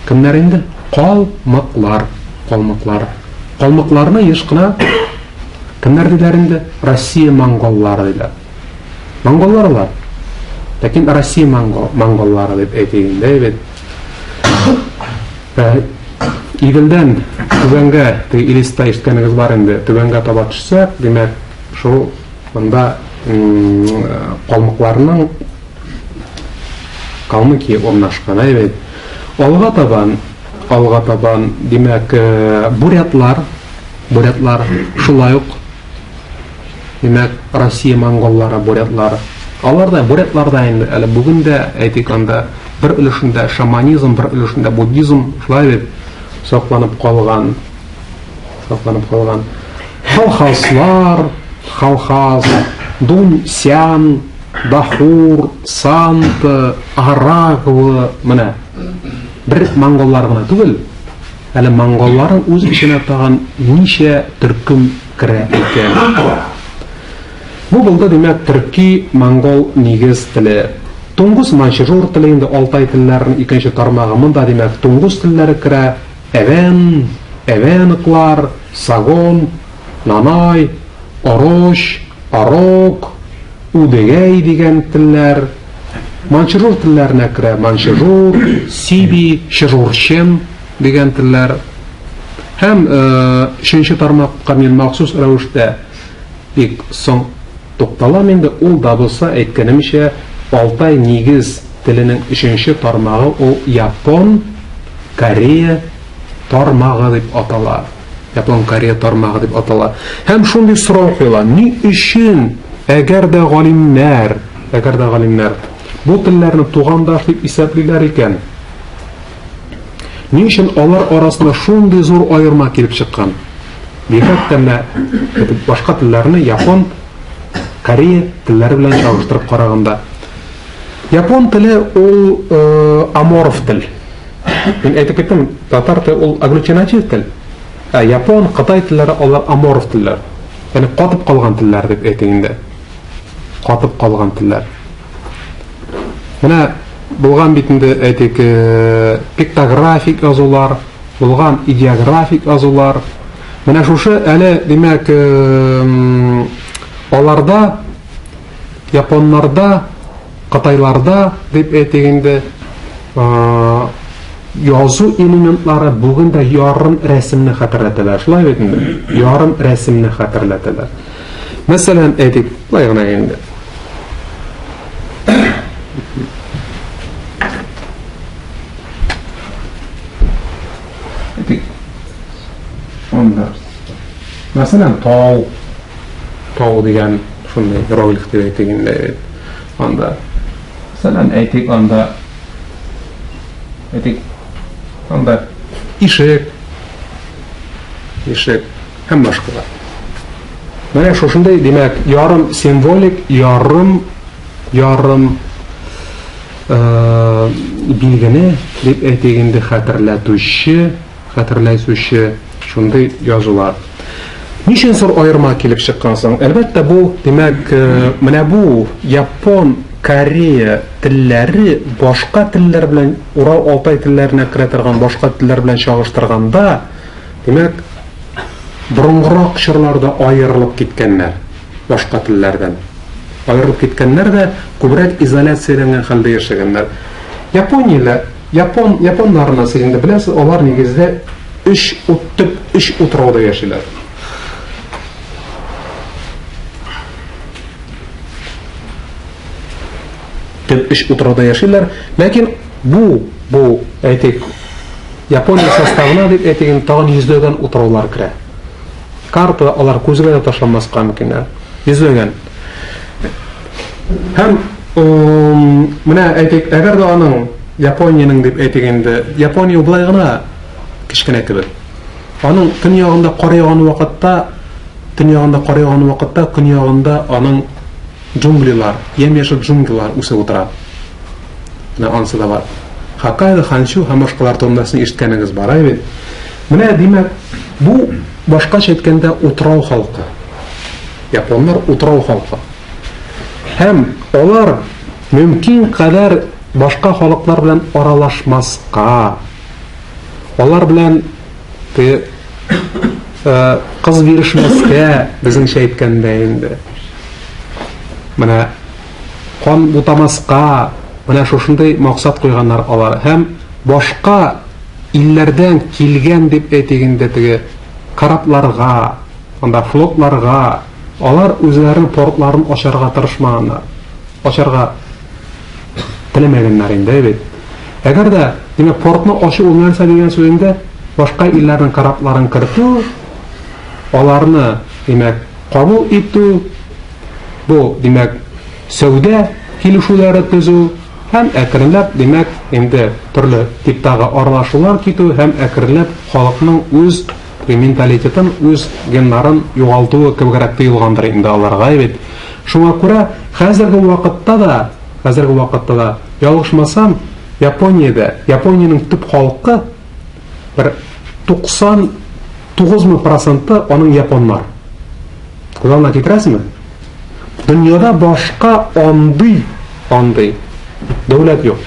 кемнәр инде? Калмыклар. Калмыклар. Калмыкларны еш кына кемнәр диләр инде? Россия монголлары диләр. Монголлар алар. Ләкин Россия монголлары дип әйтик инде, әйе бит? Иделдән түбәнгә, теге Илиста ишеткәнегез бар инде, түбәнгә таба төшсәк, димәк, шул монда калмыкларның Калмыкия урнашкан, әйе бит. Алга табан, алга табан, димәк, бурятлар, бурятлар шулай ук Димәк, Россия монголлары, бурятлар. Алар да, бурятлар да инде әле бүген дә, әйтик, анда бер өлешендә шаманизм, бер өлешендә буддизм шулай бит сакланып калган. Сакланып калган. Халхаслар, халхас, Дун Сян, Дахур, Санта, Арагвы, менә бер монголлар гына түгел, әле монголларның үз эченә тагын ничә төркем керә икән. Бу булды, димәк, төрки монгол нигез теле. Тунгус маньчжур теле инде алтай телләренең икенче тармагы. Монда, димәк, тунгус телләре керә. Эвен, эвеноклар, сагон, нанай, ороч, орок, удегей дигән телләр. Маньчжур телләренә керә маньчжур, сиби, чжурчен дигән телләр. Һәм өченче тармакка мин махсус рәвештә бик соң тукталам инде, ул да булса, әйткәнемчә, Алтай нигез теленең өченче тармагы ул япон, корея тармагы дип атала. Япон корея тармагы дип атала. Һәм шундый сорау куела, ни өчен, әгәр дә галимнәр, әгәр дә галимнәр бу телләрне тугандаш дип исәплиләр икән, Ни өчен алар арасында шундый зур аерма килеп чыккан? Бигрәк тә менә башка телләрне япон, корея телләре белән чагыштырып караганда. Япон теле ул э, аморф тел. Мин әйтеп киттем, татар теле ул агглютинатив тел. Ә япон, кытай телләре алар аморф телләр. Ягъни катып калган телләр дип әйтик инде. Катып калган телләр. Менә булган бит инде, әйтик, э, пиктографик язулар, булган идеографик язулар. Менә шушы әле, димәк, э, аларда, японнарда, кытайларда дип әйтик инде, э, язу элементлары бүген дә ярым рәсемне хәтерләтәләр. Шулай бит инде? Ярым рәсемне хәтерләтәләр. Мәсәлән, әйтик, былай гына инде. Әйтик, монда. Мәсәлән, тау, тау дигән шундый иероглиф дип әйтик инде. Анда. Мәсәлән, әйтик, анда әйтик, анда ишек, ишек һәм башкалар. Менә шушындый, димәк, ярым символик, ярым ярым э, билгене дип әйтик инде хәтерләтүче, хәтерләтүче шундый язулар. Ни өчен зур аерма килеп чыккан соң? Әлбәттә, бу, димәк, э, менә бу япон, корея телләре башка телләр белән Урал Алтай телләренә керә торган башка телләр белән чагыштырганда, димәк, борынгырак чорларда аерылып киткәннәр башка телләрдән. Аерылып киткәннәр дә күбрәк изоляцияләнгән хәлдә яшәгәннәр. Япониялә, япон, японнарны сез инде беләсез, алар нигездә өч төп өч утрауда яшиләр. Төп өч утрауда яшиләр. Ләкин бу, бу, әйтик, Япония составына дип әйтик, инде тагын йөзләгән утраулар керә. Картада алар күзгә дә ташланмаска мөмкиннәр. Йөзләгән. Һәм менә әйтик, әгәр дә аның Япониянең дип әйтик инде, Япония болай гына кечкенә кебек. Аның төньягында кар яуган вакытта, төньягында кар яуган вакытта, көньягында аның джунглилар, ямь-яшел джунглилар үсеп утыра. Менә анысы да бар. Хоккайдо, Хонсю һәм башкалар турында сезнең ишеткәнегез бар, әй бит. Менә, димәк, бу башкача әйткәндә утрау халкы. Японнар утрау халкы. Һәм алар мөмкин кадәр башка халыклар белән аралашмаска, алар белән теге э, кыз бирешмәскә, безнеңчә әйткәндә инде. Менә кан бутамаска, менә шушындый максат куйганнар алар. Һәм башка илләрдән килгән дип әйтик инде теге корабларга, анда флотларга, алар үзләренең портларын ачарга тырышмаганнар. Ачарга теләмәгәннәр инде бит. Әгәр дә, димәк, портны ачу ул нәрсә дигән сүз инде, башка илләрнең корабларын кертү, аларны, димәк, кабул итү, бу, димәк, сәүдә килешүләре төзү һәм әкренләп, димәк, инде төрле типтагы аралашулар китү һәм әкренләп халыкның үз менталитетын, үз геннарын югалтуы кебегрәк тоелгандыр инде аларга бит. Шуңа күрә хәзерге вакытта да, хәзерге вакытта да, ялгышмасам, Япониядә, Япониянең төп халкы бер 99 проценты аның японнар. Күз алдына китерәсезме? Дөньяда башка андый, андый дәүләт юк.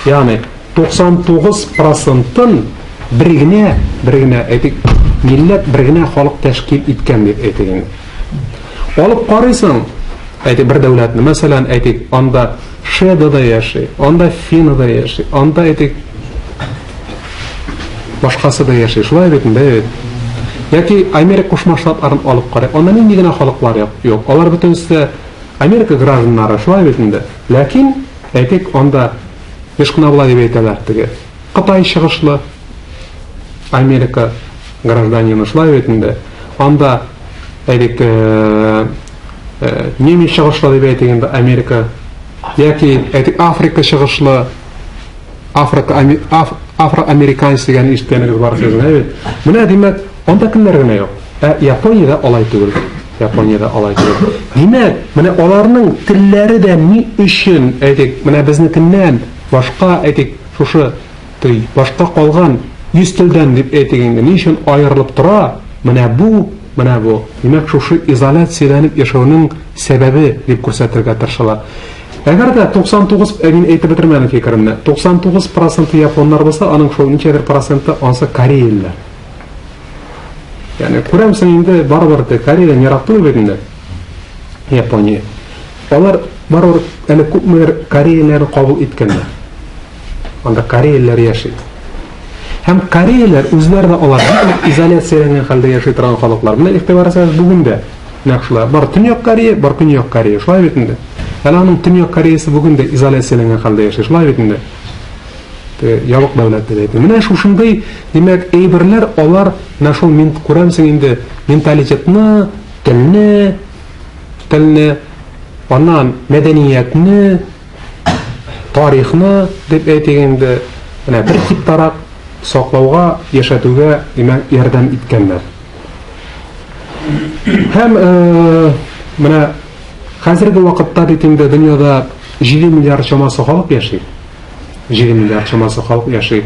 Ягъни 99 процентын бер генә, бер генә, әйтик, милләт, бер генә халык тәшкил иткән дип әйтик инде. Алып карыйсың, әйтик, бер дәүләтне, мәсәлән, әйтик, анда шведы да яши, анда финны да яши, анда, әйтик, башкасы да яши. Шулай бит инде, бит. Яки Америка Кушма Штатларын алып карыйк. Анда нинди генә халыклар юк. Юк. Алар бөтенесе дә Америка гражданнары, шулай бит инде. Ләкин, әйтик, анда еш кына болай дип әйтәләр теге. Кытай чыгышлы Америка гражданины, шулай бит инде. Анда, әйтик, э, э, немец чыгышлы дип әйтик инде Америка яки әйтик Африка чыгышлы Африка, афроамериканец дигән ишеткәнегез бар сезнең, әйе бит? Менә димәк, анда кемнәр генә юк. Ә Япониядә алай түгел. Япониядә алай түгел. Димәк, менә аларның телләре дә ни өчен, әйтик, менә безнекеннән башка, әйтик, шушы тый, башка калган 100 телдән дип әйтик инде, ни өчен аерылып тора? Менә бу, менә бу. Димәк, шушы изоляцияләнеп яшәүнең сәбәбе дип күрсәтергә тырышалар. Әгәр дә 99, ә мин әйтеп бетермәдем фикеремне, 99 проценты японнар булса, аның шул ничәдер проценты ансы кореялылар. Ягъни күрәмсең инде барыбер дә Кореядан ерак түгел бит инде Япония. Алар барыбер әле күпмедер кореяләрне кабул иткәннәр. Анда кореяләр яши. Һәм кореяләр үзләре дә алар бик изоляцияләнгән хәлдә яши торган халыклар. Менә игътибар итсәгез, бүген дә нәкъ шулай. Бар Төньяк Корея, бар Көньяк Корея. Шулай бит инде. Әле аның Төньяк Кореясы бүген дә изоляцияләнгән хәлдә яши. Шулай бит инде. Ябык дәүләт дип әйтә. Менә шушындый, димәк, әйберләр алар менә шул мин күрәмсең инде менталитетны, телне, телне, аннан мәдәниятне, тарихны дип әйтик инде, менә бер типтарак саклауга, яшәтүгә, димәк, ярдәм иткәннәр. Һәм э, менә хәзерге вакытта бит инде дөньяда 7 миллиард чамасы халык яши. 7 миллиард чамасы халык яши.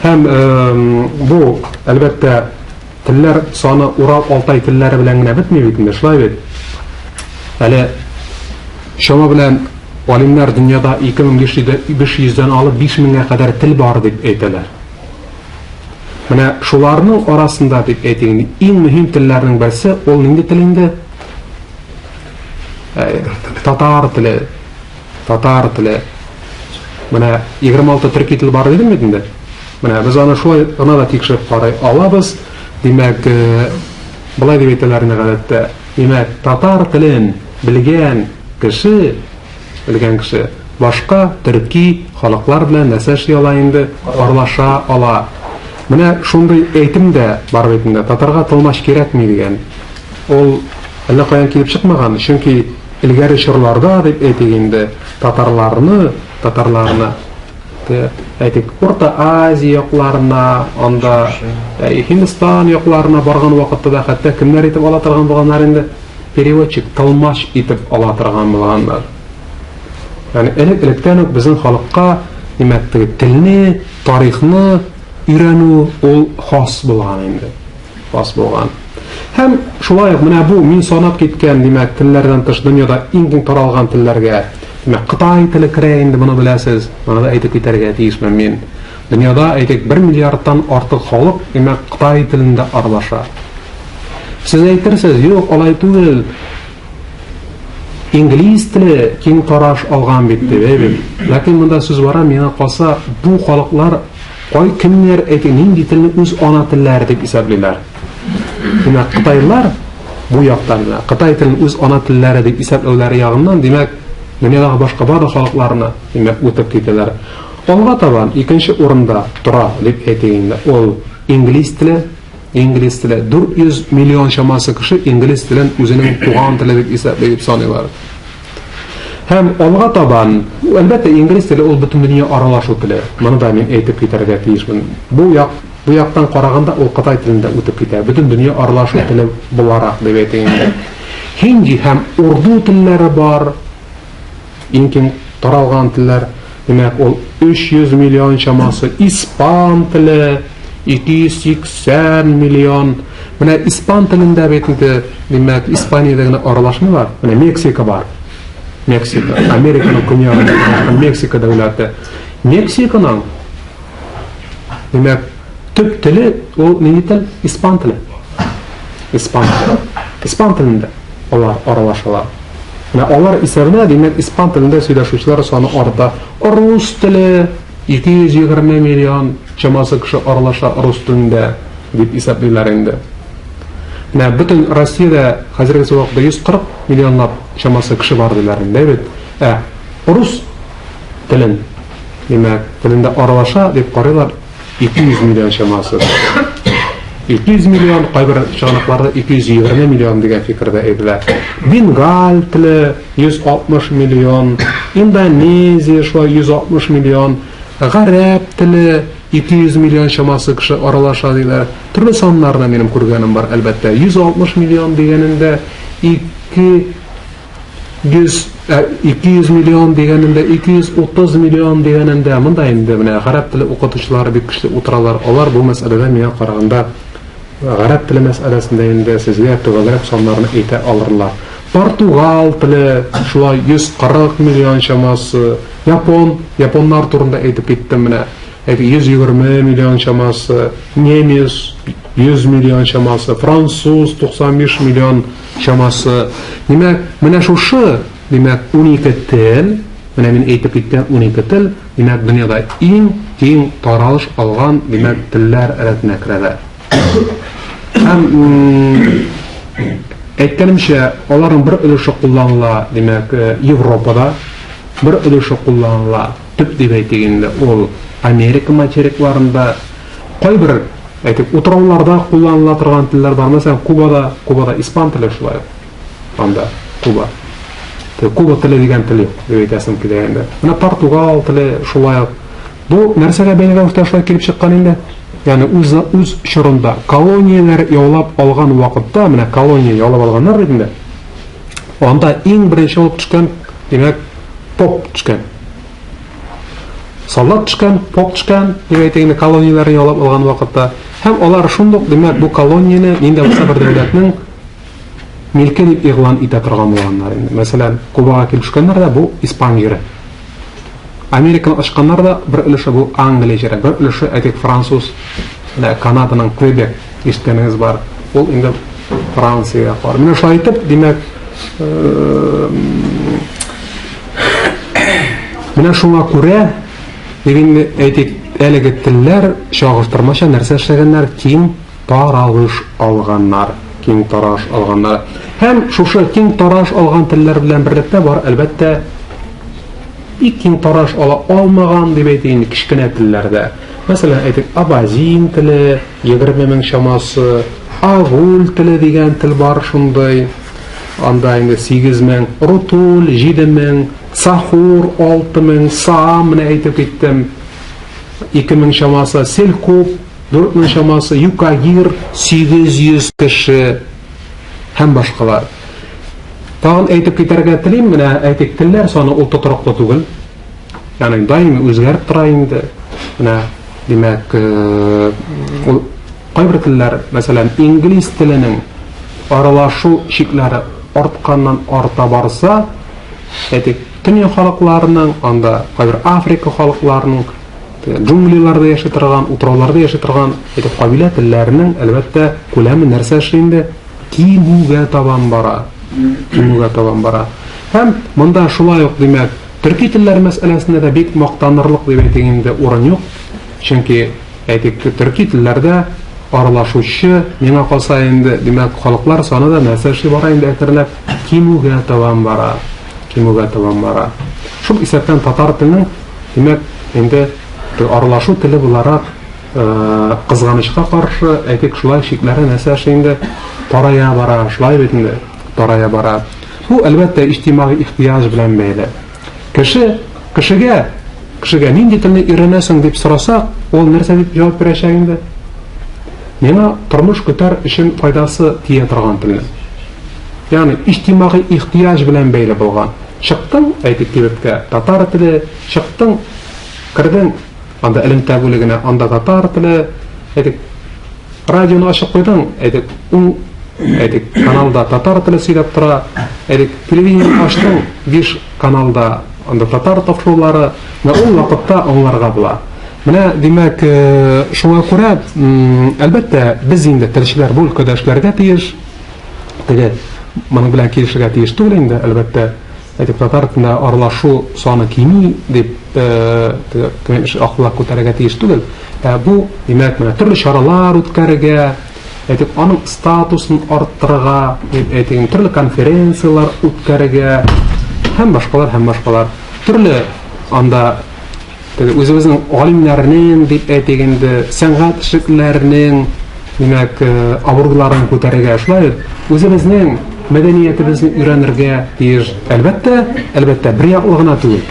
Һәм э, бу, әлбәттә, телләр саны Урал-Алтай телләре белән генә бетми бит инде, шулай бит. Әле чама белән галимнәр дөньяда 2500-дән алып 5000-гә кадәр тел бар дип әйтәләр. Менә шуларның арасында дип әйтик инде, иң мөһим телләрнең берсе ул нинди тел инде? Татар теле. Татар теле. Менә 26 төрки тел бар дидем бит инде. Менә без аны шулай гына да тикшереп карый алабыз. Димәк, э, болай дип әйтәләр инде гадәттә. Димәк, татар телен белгән кеше, белгән кеше Башка төрки халыклар белән нәрсә эшли ала инде? Аралаша ала. Менә шундый әйтем дә бар бит инде, татарга тылмач кирәкми дигән. Ул әллә каян килеп чыкмаган, чөнки элгәре чорларда дип әйтик инде, татарларны, татарларны әйтик, Урта Азия якларына, анда Һиндстан якларына барган вакытта да хәтта кемнәр итеп ала торган булганнар инде? Переводчик, тылмач итеп ала торган булганнар. Ягъни элек-электән үк безнең халыкка, димәк, теге телне, тарихны өйрәнү ул хас булган инде. Хас булган. Һәм шулай ук менә бу мин санап киткән, димәк, телләрдән тыш дөньяда иң киң таралган телләргә, димәк, кытай теле керә инде, моны беләсез, моны да әйтеп китәргә тиешмен мин. Дөньяда, әйтик, 1 миллиардтан артык халык, димәк, кытай телендә аралаша. Сез әйтерсез, юк, алай түгел. Инглиз теле киң тараш алган бит дип, әй бит. Ләкин монда сүз бара, миңа калса, бу халыклар кай кемнәр әйтик, нинди телне үз ана телләре дип исәплиләр. Димәк, кытайлар бу яктан да, кытай телен үз ана телләре дип исәпләүләре ягыннан, димәк, дөньядагы башка барлык халыкларны, димәк, үтеп китәләр. Алга табан икенче урында тора дип әйтик инде, ул инглиз теле. Инглиз теле. 400 миллион чамасы кеше инглиз телен үзенең туган теле дип исәпли дип саныйлар. Һәм алга табан, әлбәттә, инглиз теле ул бөтен дөнья аралашу теле. Моны да мин әйтеп китәргә тиешмен. Бу як бу яктан караганда ул кытай телендә үтеп китә. Бөтен дөнья аралашу теле буларак дип әйтик инде. Һинди һәм урду телләре бар. Иң киң таралган телләр, димәк, ул 300 миллион чамасы. Испан теле 280 миллион. Менә испан телендә бит инде, димәк, Испаниядә генә аралашмыйлар. Менә Мексика бар. Мексика, Американың көньягында урнашкан Мексика дәүләте. Мексиканың, димәк, төп теле ул нинди тел? Испан теле. Испан теле. Испан телендә алар аралашалар. Менә алар исәбенә, димәк, испан телендә сөйләшүчеләр саны арта. Рус теле 220 миллион чамасы кеше аралаша рус телендә дип исәплиләр инде. Менә бөтен Россиядә хәзерге вакытта 140 миллионлап чамасы кеше бар диләр инде, бит. Ә рус телен, димәк, телендә аралаша дип карыйлар 200 миллион чамасы. 200 миллион, кайбер чыганакларда 220 миллион дигән фикер дә әйтелә. Бенгаль теле 160 миллион, Индонезия шулай 160 миллион, гарәп теле 200 миллион чамасы кеше аралаша диләр. Төрле саннарны минем күргәнем бар, әлбәттә. 160 миллион дигәнендә 2 100, 200 миллион дигәнендә, 230 миллион дигәнендә, монда инде менә гарәп теле укытучылары бик көчле утыралар. Алар бу мәсьәләдә миңа караганда гарәп теле мәсьәләсендә инде сезгә төгәлрәк саннарны әйтә алырлар. Португал теле шулай 140 миллион чамасы, япон, японнар турында әйтеп киттем менә. 120 миллион чамасы, немец 100 миллион чамасы, француз 95 миллион чамасы. Димәк, менә шушы, димәк, 12 тел, менә мин әйтеп киткән 12 тел, димәк, дөньяда иң киң таралыш алган, димәк, телләр рәтенә керәләр. Һәм әйткәнемчә, аларның бер өлеше кулланыла, димәк, Европада, бер өлеше кулланыла, төп дип әйтик инде, ул Америка материкларында, кайбер Әйтик, утрауларда кулланыла торган телләр бар. Мәсәлән, Кубада, Кубада испан теле шулай ук. Анда Куба. Куба теле дигән тел юк, дип әйтәсем килә инде. Менә португал теле шулай ук. Бу нәрсәгә бәйле рәвештә шулай килеп чыккан инде? Ягъни үз үз чорында колонияләр яулап алган вакытта, менә колония яулап алганнар бит инде. Анда иң беренче булып төшкән, димәк, поп төшкән. Солдат төшкән, поп төшкән, дип әйтик инде, колонияләрне яулап алган вакытта. Һәм алар шундук, димәк, бу колонияне нинди булса бер дәүләтнең милке дип игълан итә торган булганнар инде. Мәсәлән, Кубага килеп төшкәннәр дә, бу испан җире. Американы ачканнар да, бер өлеше бу Англия җире, бер өлеше, әйтик, француз, менә Канаданың Квебек ишеткәнегез бар. Ул инде Франциягә кар. Менә шулай итеп, димәк, Менә шуңа күрә, дип инде әйтик, әлеге телләр чагыштырмача нәрсә эшләгәннәр? Киң таралыш алганнар. Киң таралыш алганнар. Һәм шушы киң таралыш алган телләр белән берлектә бар, әлбәттә, бик киң тараш ала алмаган дип әйтик инде кечкенә телләрдә. Мәсәлән, әйтик, абазин теле 20 мең чамасы, агул теле дигән тел бар шундый. Анда инде 8 мең, рутул 7 мең, цахур 6 мең, саам менә әйтеп киттем 2 мең чамасы, селькоп 4 мең чамасы, юкагир 800 кеше һәм башкалар. Тагын әйтеп китәргә телим, менә әйтик, телләр саны ул тотрыклы түгел. Ягъни даими үзгәреп тора инде. Менә, димәк, ул кайбер телләр, мәсәлән, инглиз теленең аралашу чикләре артканнан арта барса, әйтик, төньяк халыкларының, анда кайбер Африка халыкларының джунглиларда яши торган, утрауларда яши торган, әйтик, кабилә телләренең, әлбәттә, күләме нәрсә эшли инде? Кимүгә табан бара. Кимүгә табан бара. Һәм монда шулай ук, димәк, төрки телләр мәсьәләсендә дә бик мактанырлык дип әйтик инде урын юк. Чөнки, әйтик, төрки телләрдә аралашучы, миңа калса инде, димәк, халыклар саны да нәрсә эшли бара инде әкренләп кимүгә табан бара. Кимүгә табан бара. Шул исәптән татар теленең, димәк, инде аралашу теле буларак кызганычка каршы, әйтик, шулай чикләре нәрсә эшли инде тарая бара, шулай бит инде тарая бара. Бу, әлбәттә, иҗтимагый ихтыяҗ белән бәйле. Кеше, кешегә, кешегә нинди телне өйрәнәсең дип сорасак, ул нәрсә дип җавап бирәчәк инде? Миңа тормыш көтәр өчен файдасы тия торган телне. Ягъни иҗтимагый ихтыяҗ белән бәйле булган. Чыктың, әйтик, кибеткә, татар теле, чыктың, кердең, анда элемтә бүлегенә, анда татар теле, әйтик, радионы ачып куйдың, әйтик, ул, әйтик, каналда татар теле сөйләп тора, әйтик, телевидение ачтың, 5 каналда анда татар тапшырулары, менә ул вакытта аңларга була. Менә, димәк, шуңа күрә, әлбәттә, без инде телчеләр бу өлкәдә эшләргә тиеш. Теге моның белән килешергә тиеш түгел инде, әлбәттә. Әйтик, татар телендә аралашу саны кими дип, теге акыллап күтәрергә тиеш түгел. Ә бу, димәк, менә төрле чаралар үткәрергә, әйтик, аның статусын арттырырга, дип әйтик, төрле конференцияләр үткәрергә һәм башкалар, һәм башкалар. Төрле анда Теге үзебезнең галимнәрнең, дип әйтик инде, сәнгать эшлеклеләренең, димәк, абруйларын күтәрергә, шулай бит, үзебезнең мәдәниятебезне өйрәнергә тиеш. Әлбәттә, әлбәттә, бер яклы гына түгел.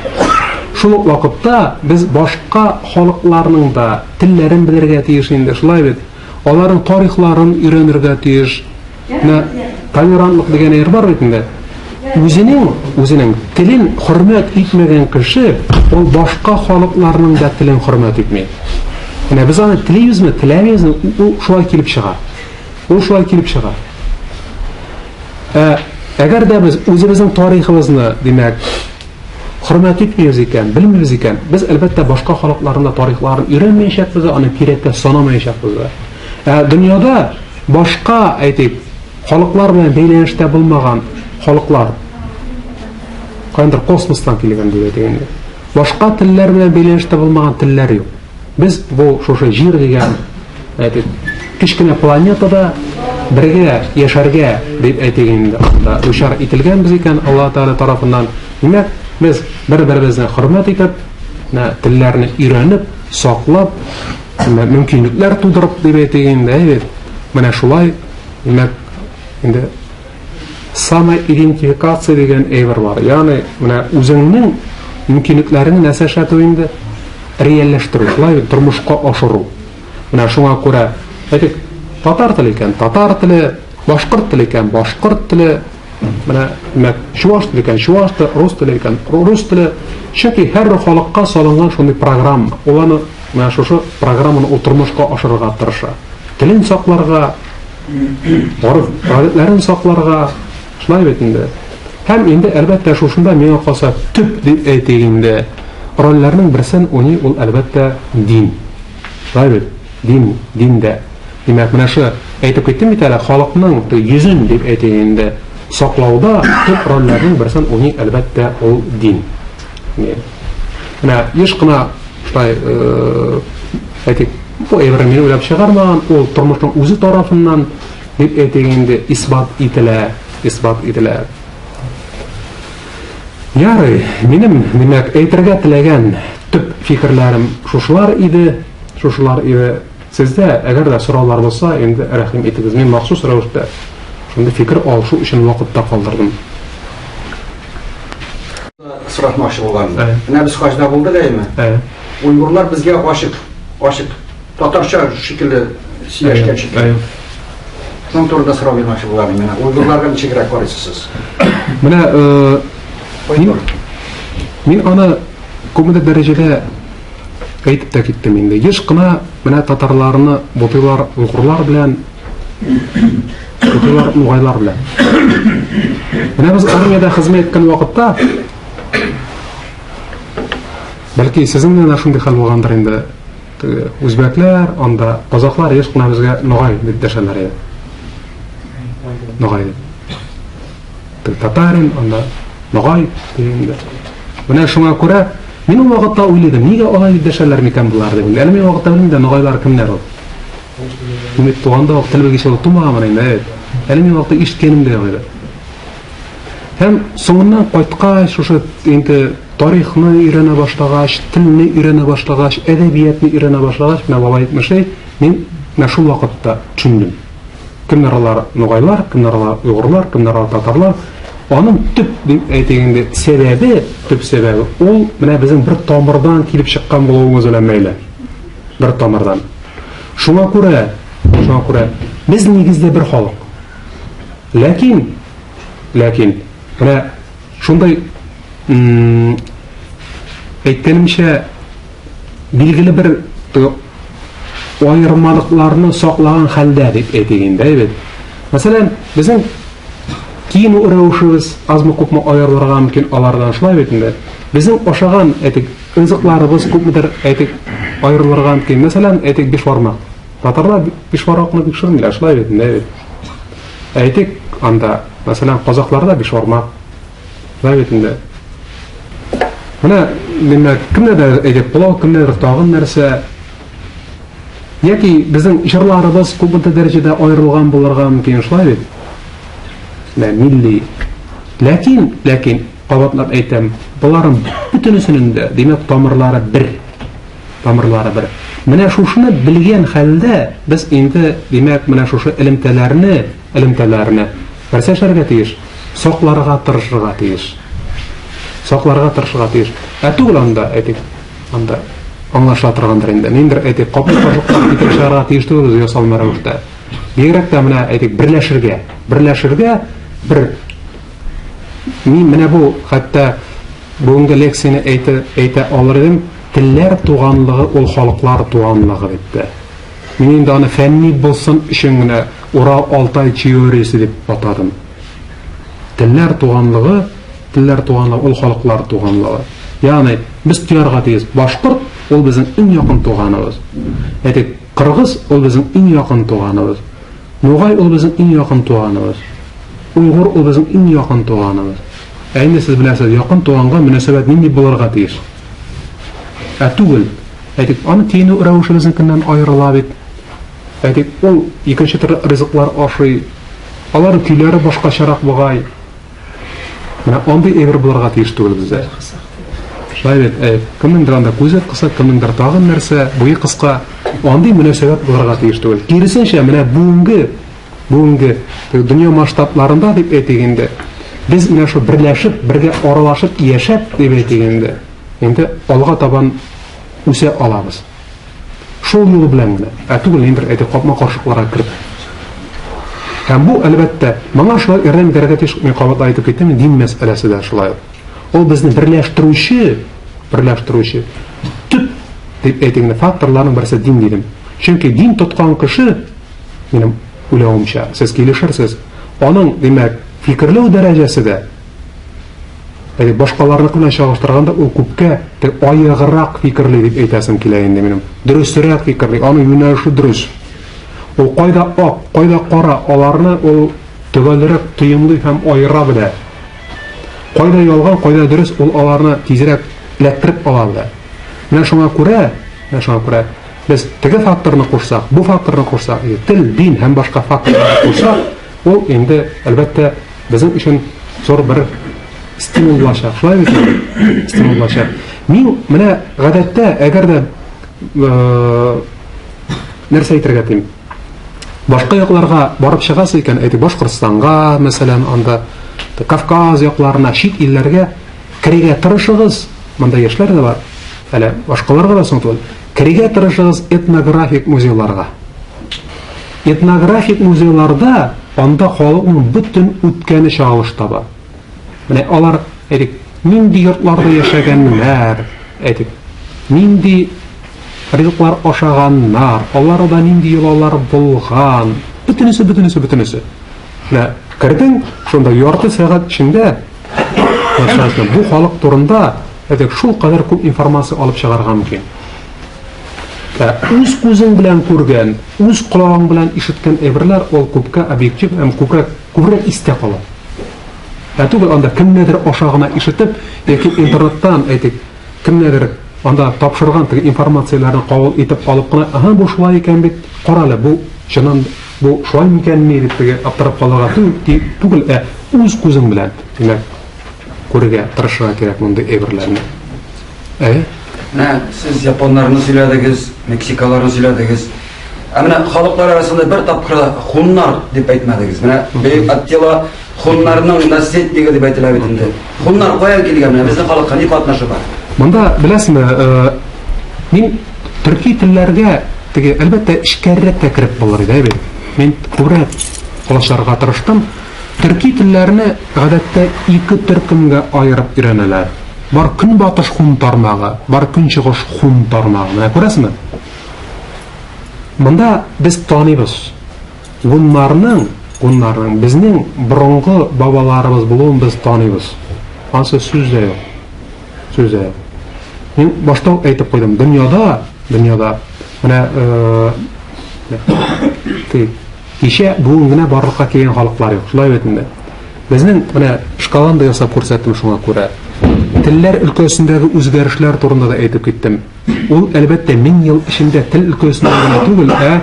Шул ук вакытта без башка халыкларның да телләрен белергә тиеш инде, шулай бит. Аларның тарихларын өйрәнергә тиеш. Менә толерантлык дигән әйбер бар бит инде. Үзенең, үзенең телен хөрмәт итмәгән кеше, ул башка халыкларның да телен хөрмәт итми. Менә без аны телибезме, теләмибезме, ул шулай килеп чыга. Ул шулай килеп чыга. Ә әгәр дә без үзебезнең тарихыбызны, димәк, хөрмәт итмибез икән, белмибез икән, без әлбәттә башка халыкларның да тарихларын өйрәнмәячәкбез, аны кирәккә санамаячакбыз да. Ә дөньяда башка, әйтик, халыклар белән бәйләнештә булмаган халыклар, каяндыр космостан килгән дип әйтик инде. Башка телләр белән бәйләнештә булмаган телләр юк. Без бу шушы җир дигән, әйтик, кечкенә планетада бергә яшәргә дип әйтик инде, анда дучар ителгәнбез икән Алла Тәгалә тарафыннан. Димәк, без бер-беребезне хөрмәт итеп, менә телләрне өйрәнеп, саклап, менә мөмкинлекләр тудырып дип әйтик инде, әйе бит. Менә шулай, димәк, инде самоидентификация дигән әйбер бар. Ягъни, менә үзеңнең мөмкинлекләреңне нәрсә эшләтү инде? Реальләштерү, шулай бит, тормышка ашыру. Менә шуңа күрә, әйтик, татар теле икән, татар теле, башкорт теле икән, башкорт теле, менә, димәк, чуаш теле икән, чуаш теле, рус теле икән, рус теле. Чөнки һәрбер халыкка салынган шундый программа. Ул аны, менә шушы программаны ул тормышка ашырырга тырыша. Телен сакларга, гореф, гадәтләрен сакларга, шулай бит инде. Һәм инде, әлбәттә, шушында миңа калса төп дип әйтик инде, рольләрнең берсен уйный ул, әлбәттә, дин. Шулай бит? Дин, дин дә. Димәк, менә шу әйтеп киттем бит әле, халыкның йөзен дип әйтик инде, саклауда төп рольләрнең берсен уйный, әлбәттә, ул дин. Менә еш кына шулай, әйтик, бу әйберне мин уйлап чыгармаган, ул тормышның үзе тарафыннан дип әйтик инде, исбат ителә, исбат ителә. Ярый, минем, димәк, әйтергә теләгән төп фикерләрем шушылар иде, шушылар иде. Сездә, әгәр дә сораулар булса, инде рәхим итегез. Мин махсус рәвештә шундый фикер алышу өчен вакыт та калдырдым. Соратмакчы булган. Менә без хаҗда булдык әйме? Уйгурлар безгә ачык, ачык татарча шикелле сөйләшкән шикелле. Шуның турында сорау бирмәкче булам мин. Менә уйгурларга ничегрәк карыйсыз сез? Менә мин аны күпмедер дәрәҗәдә әйтеп тә киттем инде. Еш кына менә татарларны бутыйлар уйгурлар белән, бутыйлар нугайлар белән. Менә без армиядә хезмәт иткән вакытта, бәлки сезнең белән дә шундый хәл булгандыр инде, теге үзбәкләр, анда казахлар еш кына безгә ногай дип дәшәләр иде. Ногай дип. Теге татарин, анда ногай дигәндә. Менә шуңа күрә мин ул вакытта уйлыйдым, нигә алай дип дәшәләр микән болар дип. Әле мин вакытта белмим дә ногайлар кемнәр ул. Мин бит туганда ук тел белгече булып тумаганмын инде, әйт. Әле мин вакытта ишеткәнем дә юк иде. Һәм соңыннан кайткач, шушы инде тарихны өйрәнә башлагач, телне өйрәнә башлагач, әдәбиятны өйрәнә башлагач, менә бабай әйтмешли, мин менә шул вакытта төшендем. Кемнәр алар нугайлар, кемнәр алар уйгырлар, кемнәр алар татарлар. Аның төп дип әйтик инде сәбәбе, төп сәбәбе ул менә безнең бер тамырдан килеп чыккан булуыбыз белән бәйле. Бер тамырдан. Шуңа күрә, шуңа күрә без нигездә бер халык. Ләкин, ләкин менә шундый әйткәнемчә билгеле бер аермалыкларны саклаган хәлдә дип әйтик инде, әйбәт. Мәсәлән, безнең киенү рәвешебез азмы-күпме аерылырга мөмкин алардан, шулай бит инде. Безнең ашаган, әйтик, ризыкларыбыз күпмедер, әйтик, аерылырга мөмкин. Мәсәлән, әйтик, бишбармак. Татарлар бишбармакны бик пешермиләр, шулай бит инде, әйбәт. Әйтик, анда, мәсәлән, казахларда бишбармак. Шулай бит инде. Менә, димәк, кемнәрдер әйтик, пылау, кемнәрдер тагын нәрсә. Яки безнең җырларыбыз күпмедер дәрәҗәдә аерылган булырга мөмкин, шулай бит? Менә милли. Ләкин, ләкин, кабатлап әйтәм, боларның бөтенесенең дә, димәк, тамырлары бер. Тамырлары бер. Менә шушыны белгән хәлдә без инде, димәк, менә шушы элемтәләрне, элемтәләрне нәрсә эшләргә тиеш? Сакларга тырышырга тиеш. Сакларга тырышырга тиеш. Ә түгел анда, әйтик, анда аңлашыла торгандыр инде. Ниндер, әйтик, капма-каршылыклар китереп чыгарырга тиеш түгел без ясалма рәвештә. Бигрәк тә менә, әйтик, берләшергә. Берләшергә бер мин менә бу хәтта бүгенге лекцияне әйтә, әйтә алыр идем, телләр туганлыгы ул халыклар туганлыгы дип тә. Мин инде аны фәнни булсын өчен генә Урал-Алтай теориясе дип атадым. Телләр туганлыгы, телләр туганлыгы ул халыклар туганлыгы. Ягъни без тоярга тиеш, башкорт ул безнең иң якын туганыбыз. Әйтик, кыргыз ул безнең иң якын туганыбыз. Нугай ул безнең иң якын туганыбыз. Уйгур ул безнең иң якын туганыбыз. Ә инде сез беләсез, якын туганга мөнәсәбәт нинди булырга тиеш? Ә түгел. Әйтик, аны киенү рәвеше безнекеннән аерыла бит. Әйтик, ул икенче төрле ризыклар ашый. Аларның көйләре башкачарак бугай. Менә андый әйбер булырга тиеш түгел бездә. Шулай бит, ә, кемнеңдер анда күзе кыса, кемнеңдер тагын нәрсә, буе кыска. Андый мөнәсәбәт булырга тиеш түгел. Киресенчә, менә бүгенге, бүгенге дөнья масштабларында дип әйтик инде, без менә шул берләшеп, бергә аралашып яшәп дип әйтик инде, инде алга табан үсә алабыз. Шул юлы белән генә, ә түгел инде әйтик капма-каршылыкларга кереп. Һәм бу, әлбәттә, моңа шулай ярдәм итәргә тиеш, мин кабатлап әйтеп киттем, дин мәсьәләсе дә шулай. Ул безне берләштерүче, берләштерүче төп дип әйтик инде факторларның берсе дин дидем. Чөнки дин тоткан кеше, минем уйлавымча, сез килешерсез, аның, димәк, фикерләү дәрәҗәсе дә Әйе, башкаларныкы белән чагыштырганда ул күпкә аеграк фикерли дип әйтәсем килә инде минем. Дөресрәк фикерли, аның юнәлеше дөрес. Ул кайда ак, кайда кара, аларны ул төгәлрәк тоемлый һәм аера белә. Кайда ялган, кайда дөрес, ул аларны тизрәк эләктереп ала белә. Менә шуңа күрә, менә шуңа күрә без теге факторны кушсак, бу факторны кушсак, тел, дин һәм башка факторларны кушсак, ул инде, әлбәттә, безнең өчен зур бер стимул булачак. Шулай бит? Стимул булачак. Мин менә гадәттә, әгәр дә нәрсә әйтергә телим? Башка якларга барып чыгасыз икән, әйтик, Башкортстанга, мәсәлән, анда Кавказ якларына, чит илләргә керергә тырышыгыз. Монда яшьләр дә бар. Әле башкаларга да соң түгел. Керергә тырышыгыз этнографик музейларга. Этнографик музейларда анда халыкның бөтен үткәне чагылыш таба. Менә алар, әйтик, нинди йортларда яшәгәннәр, әйтик, нинди ризыклар ашаганнар, аларда нинди йолалар булган, бөтенесе, бөтенесе, бөтенесе. Менә кердең, шунда ярты сәгать эчендә бу халык турында әйтик, шул кадәр күп информация алып чыгарга мөмкин. Ә үз күзең белән күргән, үз колагың белән ишеткән әйберләр ул күпкә объектив һәм күпкә күбрәк истә кала. Ә түгел анда кемнедер аша гына ишетеп, яки интернеттан әйтик, кемнедер анда тапшырган теге информацияләрне кабул итеп алып кына, аһа, бу шулай икән бит, кара әле, бу чыннан бу шулай микәнни дип теге аптырап калырга түгел, ә үз күзең белән, димәк, күрергә тырышырга кирәк мондый әйберләрне. Әйе. Менә сез японнарны сөйләдегез, мексикаларны сөйләдегез. Ә менә халыклар арасында бер тапкыр да хуннар дип әйтмәдегез. Менә бөек Аттила хуннарның наследнигы дип әйтелә бит инде. Хуннар каян килгән? Менә безнең халыкка ни катнашы бар? Монда беләсезме, мин төрки телләргә теге әлбәттә эчкәррәк тә кереп булыр иде, бит. Мин күбрәк колачларга тырыштым. Төрки телләрне гадәттә ике төркемгә аерып өйрәнәләр. Бар көнбатыш хун тармагы, бар көнчыгыш хун тармагы. Менә күрәсезме? Монда без таныйбыз. Гуннарның, гуннарның безнең борынгы бабаларыбыз булуын без таныйбыз. Ансы сүз дә юк. Сүз дә юк. Мин башта ук әйтеп куйдым, дөньяда, дөньяда менә э, кичә бүген генә барлыкка килгән халыклар юк. Шулай бит инде. Безнең менә шкаланы да ясап күрсәттем шуңа күрә. Телләр өлкәсендәге үзгәрешләр турында да әйтеп киттем. Ул, әлбәттә, мең ел эчендә тел өлкәсендә генә түгел, ә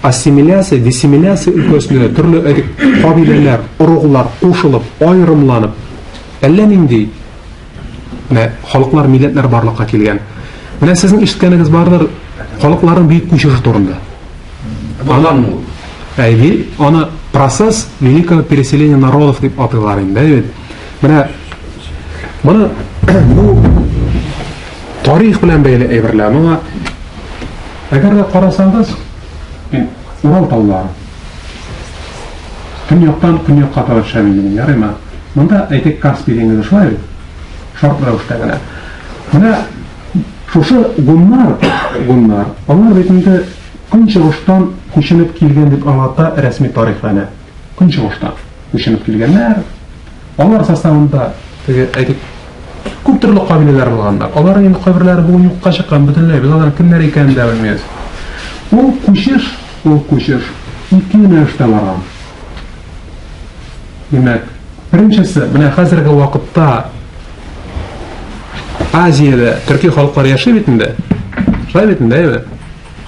ассимиляция, диссимиляция өлкәсендә дә төрле әйтик, кабиләләр, ыруглар кушылып, аерымланып, әллә нинди менә халыклар, милләтләр барлыкка килгән. Менә сезнең ишеткәнегез бардыр, халыкларның бөек күчеше турында. Булганмы ул? Әйе, аны процесс великого переселения народов дип атыйлар инде, әйе бит. Менә моны бу тарих белән бәйле әйберләр. Моңа әгәр дә карасагыз, Урал таулары. Көньяктан көньякка таба төшәм инде мин, ярыймы? Монда әйтик Каспий диңгезе шулай бит? Шарт рәвештә генә. Менә шушы гуннар, гуннар, алар бит инде көнчыгыштан күченеп килгән дип аңлата рәсми тарих фәне. Көнчыгыштан күченеп килгәннәр. Алар составында теге әйтик күп төрле кабиләләр булганнар. Аларның инде кайберләре бүген юкка чыккан бөтенләй. Без аларның кемнәр икәнен дә белмибез. Ул күчеш, ул күчеш ике юнәлештә барган. Димәк, беренчесе, менә хәзерге вакытта Азиядә төрки халыклар яши бит инде. Шулай бит инде,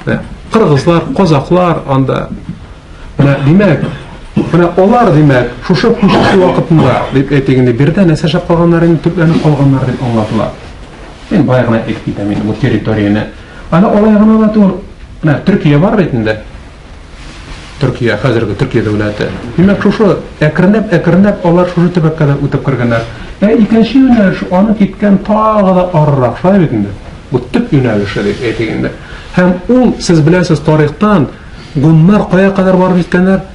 әйе? Кыргызлар, казаклар анда. Менә, димәк, менә алар, димәк, шушы күчеш вакытында, дип әйтик инде, биредә нәрсә эшләп калганнар инде, төпләнеп калганнар дип аңлатыла. Мин бая гына әйтеп китәм инде бу территорияне. Аны алай гына да түгел. Менә Төркия бар бит инде. Төркия, хәзерге Төркия дәүләте. Димәк, шушы әкренләп, әкренләп алар шушы төбәккә дә үтеп кергәннәр. Ә икенче юнәлеш аны киткән тагы да арырак, шулай бит инде. Бу төп юнәлеше дип әйтик инде. Һәм ул, сез беләсез, тарихтан гуннар кая кадәр барып җиткәннәр?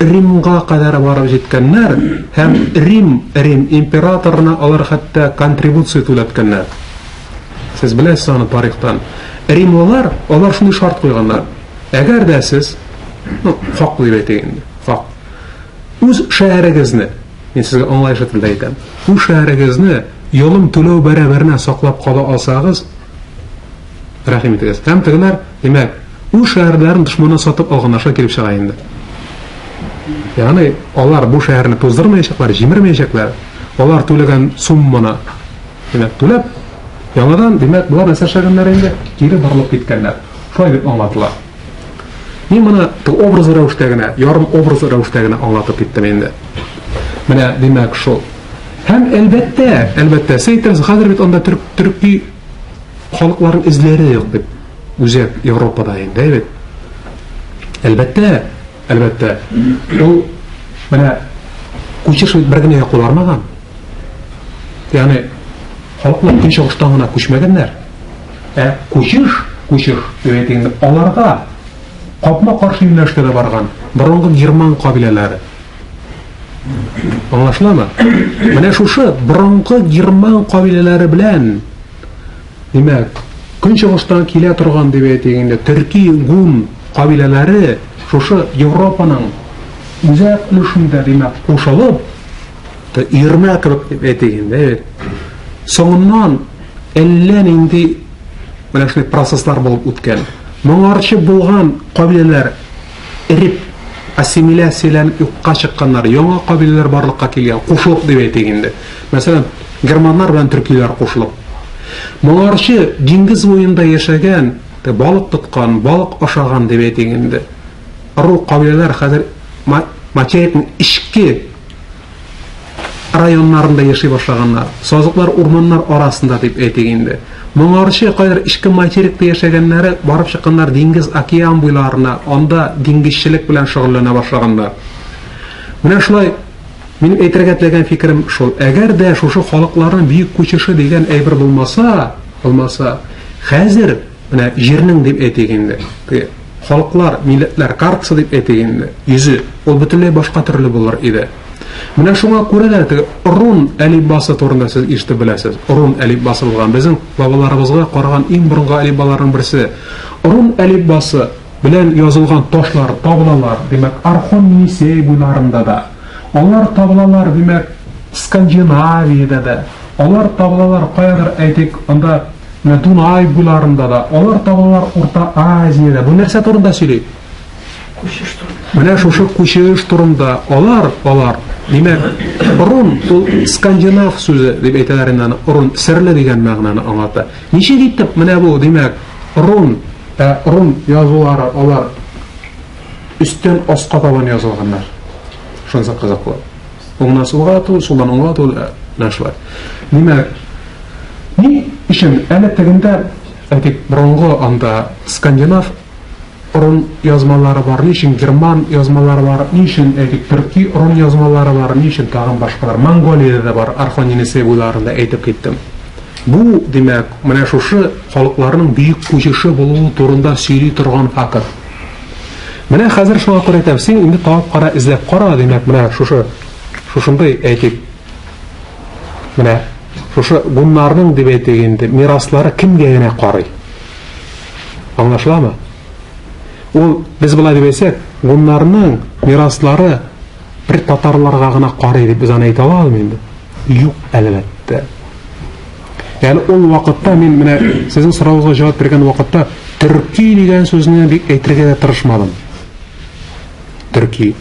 Римга кадәр барып җиткәннәр һәм Рим, Рим императорына алар хәтта контрибуция түләткәннәр. Сез беләсез аны тарихтан. Римлылар, алар шундый шарт куйганнар. Әгәр дә сез, ну, хак дип әйтик инде, хак. Үз шәһәрегезне, мин сезгә аңлаешлы телдә әйтәм, үз шәһәрегезне йолым түләү бәрабәренә саклап кала алсагыз, рәхим итегез. Һәм тегеләр, димәк, үз шәһәрләрен дошманнан сатып алганнар, шулай килеп чыга инде. Ягъни алар бу шәһәрне туздырмаячаклар, җимермәячәкләр. Алар түләгән сумманы, димәк, түләп, яңадан, димәк, болар нәрсә эшләгәннәр инде? Кире борылып киткәннәр. Шулай дип аңлатыла. Мин моны образлы рәвештә генә, ярым образлы рәвештә генә аңлатып киттем инде. Менә, димәк, шул. Һәм әлбәттә, әлбәттә, сез әйтәсез, хәзер бит анда төрк, төрки халыкларның эзләре юк дип. Үзәк Европада инде, әйбәт. Әлбәттә, әлбәттә. Ул менә күчеш бит бер генә якка бармаган. Ягъни халыклар көнчыгыштан гына күчмәгәннәр. Ә күчеш, күчеш дип әйтик инде, аларга капма-каршы юнәлештә дә барган борынгы герман кабиләләре. Аңлашыламы? Менә шушы борынгы герман кабиләләре белән, димәк, көнчыгыштан килә торган дип әйтик инде, төрки гун кабиләләре шушы Европаның үзәк өлешендә, димәк, кушылып, өермә кебек дип әйтик инде, әйбәт. Соңыннан әллә нинди менә шундый процесслар булып үткән. Моңарчы булган кабиләләр эреп, ассимиляцияләнеп юкка чыкканнар, яңа кабиләләр барлыкка килгән, кушылып дип әйтик инде. Мәсәлән, германнар белән төркиләр кушылып. Моңарчы диңгез буенда яшәгән, балык тоткан, балык ашаган дип әйтик инде. Ыру кабиләләр хәзер материкның эчке районнарында яши башлаганнар. Сазлыклар, урманнар арасында дип әйтик инде. Моңарчы кайдыр эчке материкта яшәгәннәре барып чыкканнар диңгез, океан буйларына, анда диңгезчелек белән шөгыльләнә башлаганнар. Менә шулай минем әйтергә теләгән фикерем шул. Әгәр дә шушы халыкларның бөек күчеше дигән әйбер булмаса, булмаса, хәзер менә җирнең дип әйтик инде, халыклар, милләтләр картасы дип әйтик инде, йөзе, ул бөтенләй башка төрле булыр иде. Менә шуңа күрә дә теге рун әлифбасы турында сез ишетеп беләсез. Рун әлифбасы булган безнең бабаларыбызга караган иң борынгы әлифбаларның берсе. Рун әлифбасы белән язылган ташлар табылалар, димәк, Орхон-Енисей буйларында да. Алар табылалар, димәк, Скандинавиядә дә. Алар табылалар каядыр, әйтик, анда менә Дунай буйларында да. Алар табылалар Урта Азиядә. Бу нәрсә турында сөйли? Күчеш турында. Менә шушы күчеш турында алар, алар, димәк, рун ул скандинав сүзе дип әйтәләр инде аны, рун серле дигән мәгънәне аңлата. Ничек итеп менә бу, димәк, рун, ә рун язулары алар өстән аска табан язылганнар. Шунысы кызыклы. Уңнан сулга түгел, сулдан уңга түгел, менә шулай. Димәк, ни өчен әле тегендә, әйтик, борынгы анда скандинав рун язмалары бар, ни өчен герман язмалары бар, ни өчен, әйтик, төрки рун язмалары бар, ни өчен тагын башкалар. Монголиядә дә бар, Орхон-Енисей буйларында әйтеп киттем. Бу, димәк, менә шушы халыкларның бөек күчеше булуы турында сөйли торган факт. Менә хәзер шуңа күрә әйтәм, син инде табып кара, эзләп кара, димәк, менә шушы шушындый, әйтик, менә шушы гуннарның дип әйтик инде, мираслары кемгә генә карый? Аңлашыламы? Ул без болай дип әйтсәк, гуннарның мираслары бер татарларга гына карый дип без аны әйтә алабызмы инде? Юк, әлбәттә. Әле ул вакытта мин менә сезнең соравыгызга җавап биргән вакытта төрки дигән сүзне бик әйтергә дә тырышмадым. Төрки.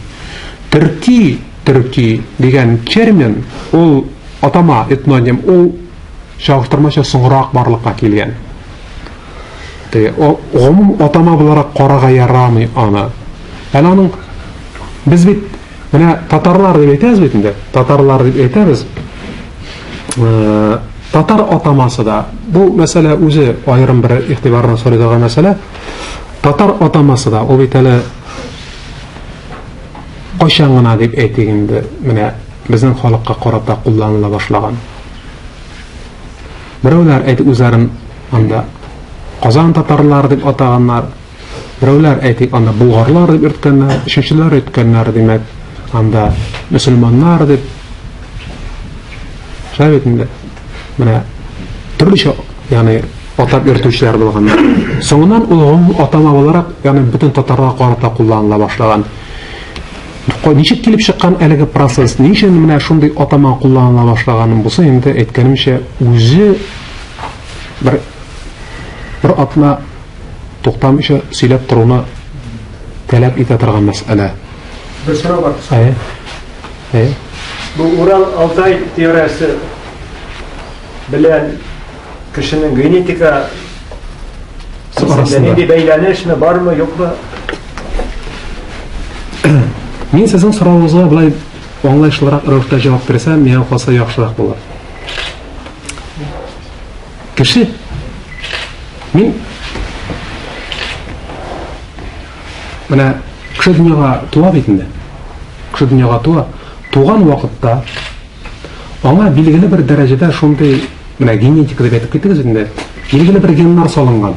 Төрки, төрки дигән термин ул атама, этноним, ул чагыштырмача соңрак барлыкка килгән. Теге, гомум атама буларак карага ярамый аны. Әле аның без бит менә татарлар дип әйтәбез бит инде. Татарлар дип әйтәбез. Э, татар атамасы да бу мәсьәлә үзе аерым бер игътибарны сорый торган мәсьәлә. Татар атамасы да ул бит әле кайчан гына дип әйтик инде, менә безнең халыкка карата кулланыла башлаган. Берәүләр әйтик үзләрен анда Казан татарлары дип атаганнар, берәүләр әйтик анда булгарлар дип йөрткәннәр, өченчеләр йөрткәннәр, димәк, анда мөселманнар дип. Шулай бит инде. Менә төрлечә, ягъни атап йөртүчеләр булганнар. Соңыннан ул гомум атама буларак, ягъни бөтен татарларга карата кулланыла башлаган. Ничек килеп чыккан әлеге процесс, ни өчен менә шундый атама кулланыла башлаган булса, инде әйткәнемчә, үзе бер бер атна туктамыйча сөйләп торуны таләп итә торган мәсьәлә. Бер сорау бар. Әйе. Әйе. Бу Урал Алтай теориясе белән кешенең генетика арасында нинди бәйләнешме, бармы, юкмы? Мин сезнең соравыгызга былай аңлаешлырак рәвештә җавап бирсәм, миңа калса яхшырак булыр. Кеше мин менә кеше дөньяга туа бит инде. Кеше дөньяга туа. Туган вакытта аңа билгеле бер дәрәҗәдә шундый менә генетика дип әйтеп киттегез инде. Билгеле бер геннар салынган.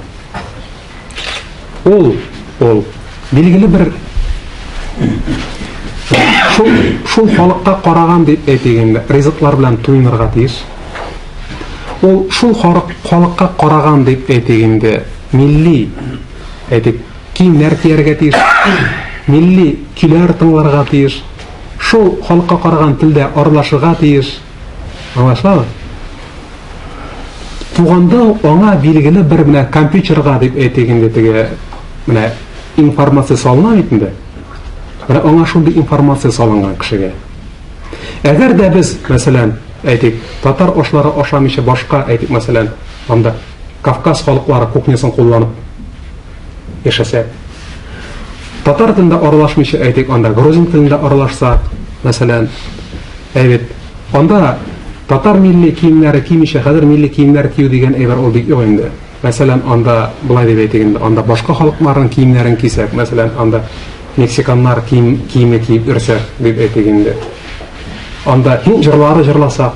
Ул, ул билгеле бер шул, шул халыкка караган дип әйтик инде, ризыклар белән туенырга тиеш. Ул шул халыкка караган дип әйтик инде, милли әйтик, киемнәр кияргә тиеш, милли көйләр тыңларга тиеш, шул халыкка караган телдә аралашырга тиеш. Аңлашыламы? Туганда аңа билгеле бер менә компьютерга дип әйтик инде теге менә информация салына бит инде. Менә аңа шундый информация салынган кешегә. Әгәр дә без, мәсәлән, әйтик, татар ашлары ашамыйча башка, әйтик, мәсәлән, анда Кавказ халыклары кухнясын кулланып яшәсәк, татар телендә аралашмыйча, әйтик, анда грузин телендә аралашсак, мәсәлән, әйбит, анда татар милли киемнәре кимичә, хәзер милли киемнәр кию дигән әйбер ул бик юк инде. Мәсәлән, анда болай дип әйтик инде, анда башка халыкларның киемнәрен кисәк, мәсәлән, анда мексиканнар кием, киеме киеп йөрсәк, дип әйтик инде. Анда һинд җырлары җырласак,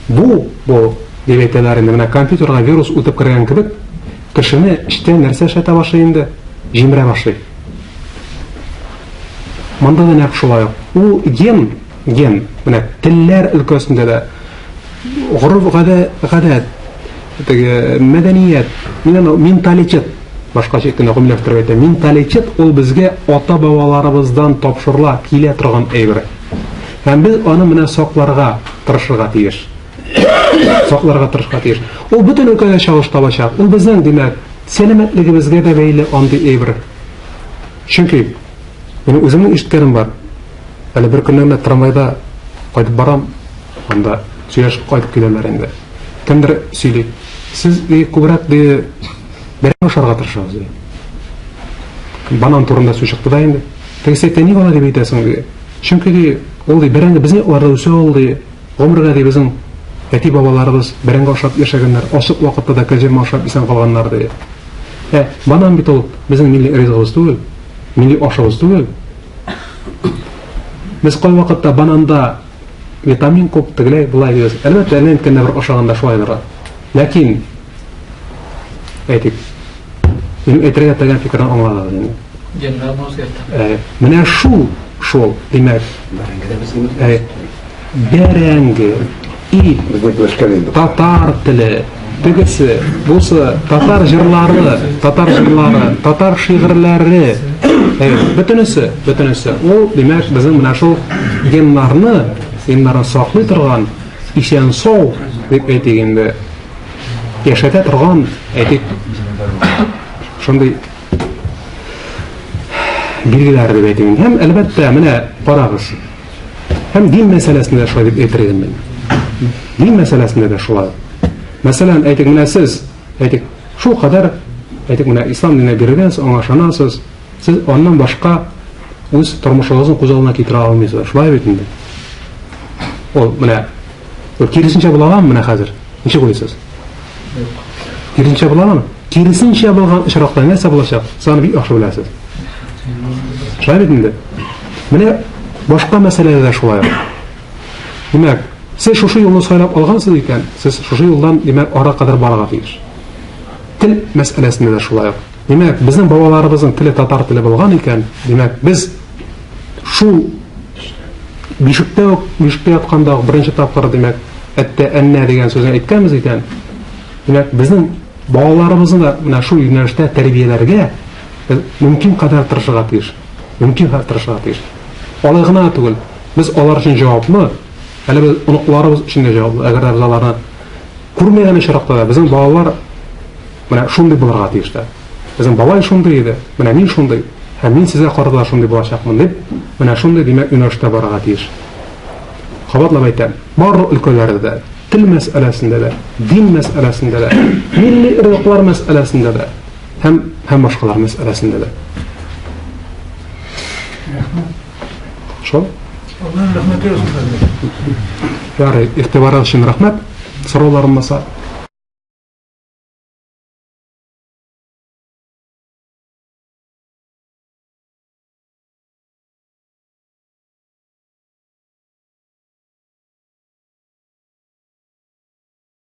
бу, бу, дип әйтәләр инде, менә компьютерга вирус үтеп кергән кебек, кешене эчтән нәрсә эшләтә башлый инде? Җимерә башлый. Монда да нәкъ шулай ук. Ул ген, ген, менә телләр өлкәсендә дә гореф-гадәт, теге мәдәният, мин аны менталитет, башкача әйткәндә гомумиләштереп әйтәм, менталитет ул безгә ата-бабаларыбыздан тапшырыла килә торган әйбер. Һәм без аны менә сакларга тырышырга тиеш. Сакларга тырышырга тиеш. Ул бөтен өлкәдә чагылыш табачак. Ул безнең, димәк, сәламәтлегебезгә дә бәйле андый әйбер. Чөнки минем үземнең ишеткәнем бар. Әле бер көнне генә трамвайда кайтып барам, анда сөйләшеп кайтып киләләр инде. Кемдер сөйли. Сез ди, күбрәк ди, бәрәңге ашарга тырышабыз ди. Банан турында сүз чыкты да инде. Тегесе әйтә, ник алай дип әйтәсең ди. Чөнки ди, ул ди, бәрәңге безнең якларда үсә ул ди. Гомергә ди безнең әти-бабаларыбыз бәрәңге ашап яшәгәннәр, ачлык вакытта да кәҗәмә ашап исән калганнар ди. Ә банан бит ул безнең милли ризыгыбыз түгел, милли ашыбыз түгел. Без кайвакытта бананда витамин күп, тегеләй, болай дибез. Әлбәттә, әллә ниткәндә бер ашаганда шулайдыр. Ләкин әйтик, минем әйтергә теләгән фикерне аңладыгыз инде. Геннарны үзгәртә. Ә, менә шул, шул, димәк, ә, бәрәңге, ит, татар теле, тегесе, бусы, татар җырлары, татар җырлары, татар шигырьләре, бөтенесе, бөтенесе. Ул, димәк, безнең менә шул геннарны, геннарны саклый торган, исән-сау дип әйтик инде, яшәтә торган, әйтик, шундый билгеләр дип әйтик инде. Һәм, әлбәттә, менә карагыз, Һәм дин мәсьәләсендә дә шулай дип әйтер идем мин. Дин мәсьәләсендә дә шулай. Мәсәлән, әйтик, менә сез, әйтик, шул кадәр, әйтик, менә ислам диненә бирелгәнсез, аңа ышанасыз, сез аннан башка үз тормышыгызны күз алдына китерә алмыйсыз. Шулай бит инде. Ул менә ул киресенчә була аламы менә хәзер? Ничек уйлыйсыз? Киресенчә була аламы? Киресенчә булган очракта нәрсә булачак? Сез аны бик яхшы беләсез. Шулай бит инде. Менә башка мәсьәләдә дә шулай. Димәк, сез шушы юлны сайлап алгансыз икән, сез шушы юлдан, димәк, ара кадәр барырга тиеш. Тел мәсьәләсендә дә шулай. Димәк, безнең бабаларыбызның теле татар теле булган икән, димәк, без шул бишектә үк, бишектә ятканда ук беренче тапкыр, димәк, әттә, әннә дигән сүзне әйткәнбез икән, димәк, безнең балаларыбызны да менә шул юнәлештә тәрбияләргә без мөмкин кадәр тырышырга тиеш. Мөмкин кадәр тырышырга тиеш. Алай гына түгел, без алар өчен җаваплы, әле без оныкларыбыз өчен дә җаваплы. Әгәр дә без аларны күрмәгән очракта да безнең балалар менә шундый булырга тиеш тә. Безнең бабай шундый иде, менә мин шундый, һәм мин сезгә карата да шундый булачакмын дип, менә шундый, димәк, юнәлештә барырга тиеш. Кабатлап әйтәм, барлык өлкәләрдә дә, тел мәсьәләсендә дә, дин мәсьәләсендә дә, милли ризыклар мәсьәләсендә дә һәм һәм башкалар мәсьәләсендә дә. Рәхмәт. Шул. Аллаһ рәхмәте яусын. Ярый, игътибарыгыз өчен рәхмәт. Сорауларым булса.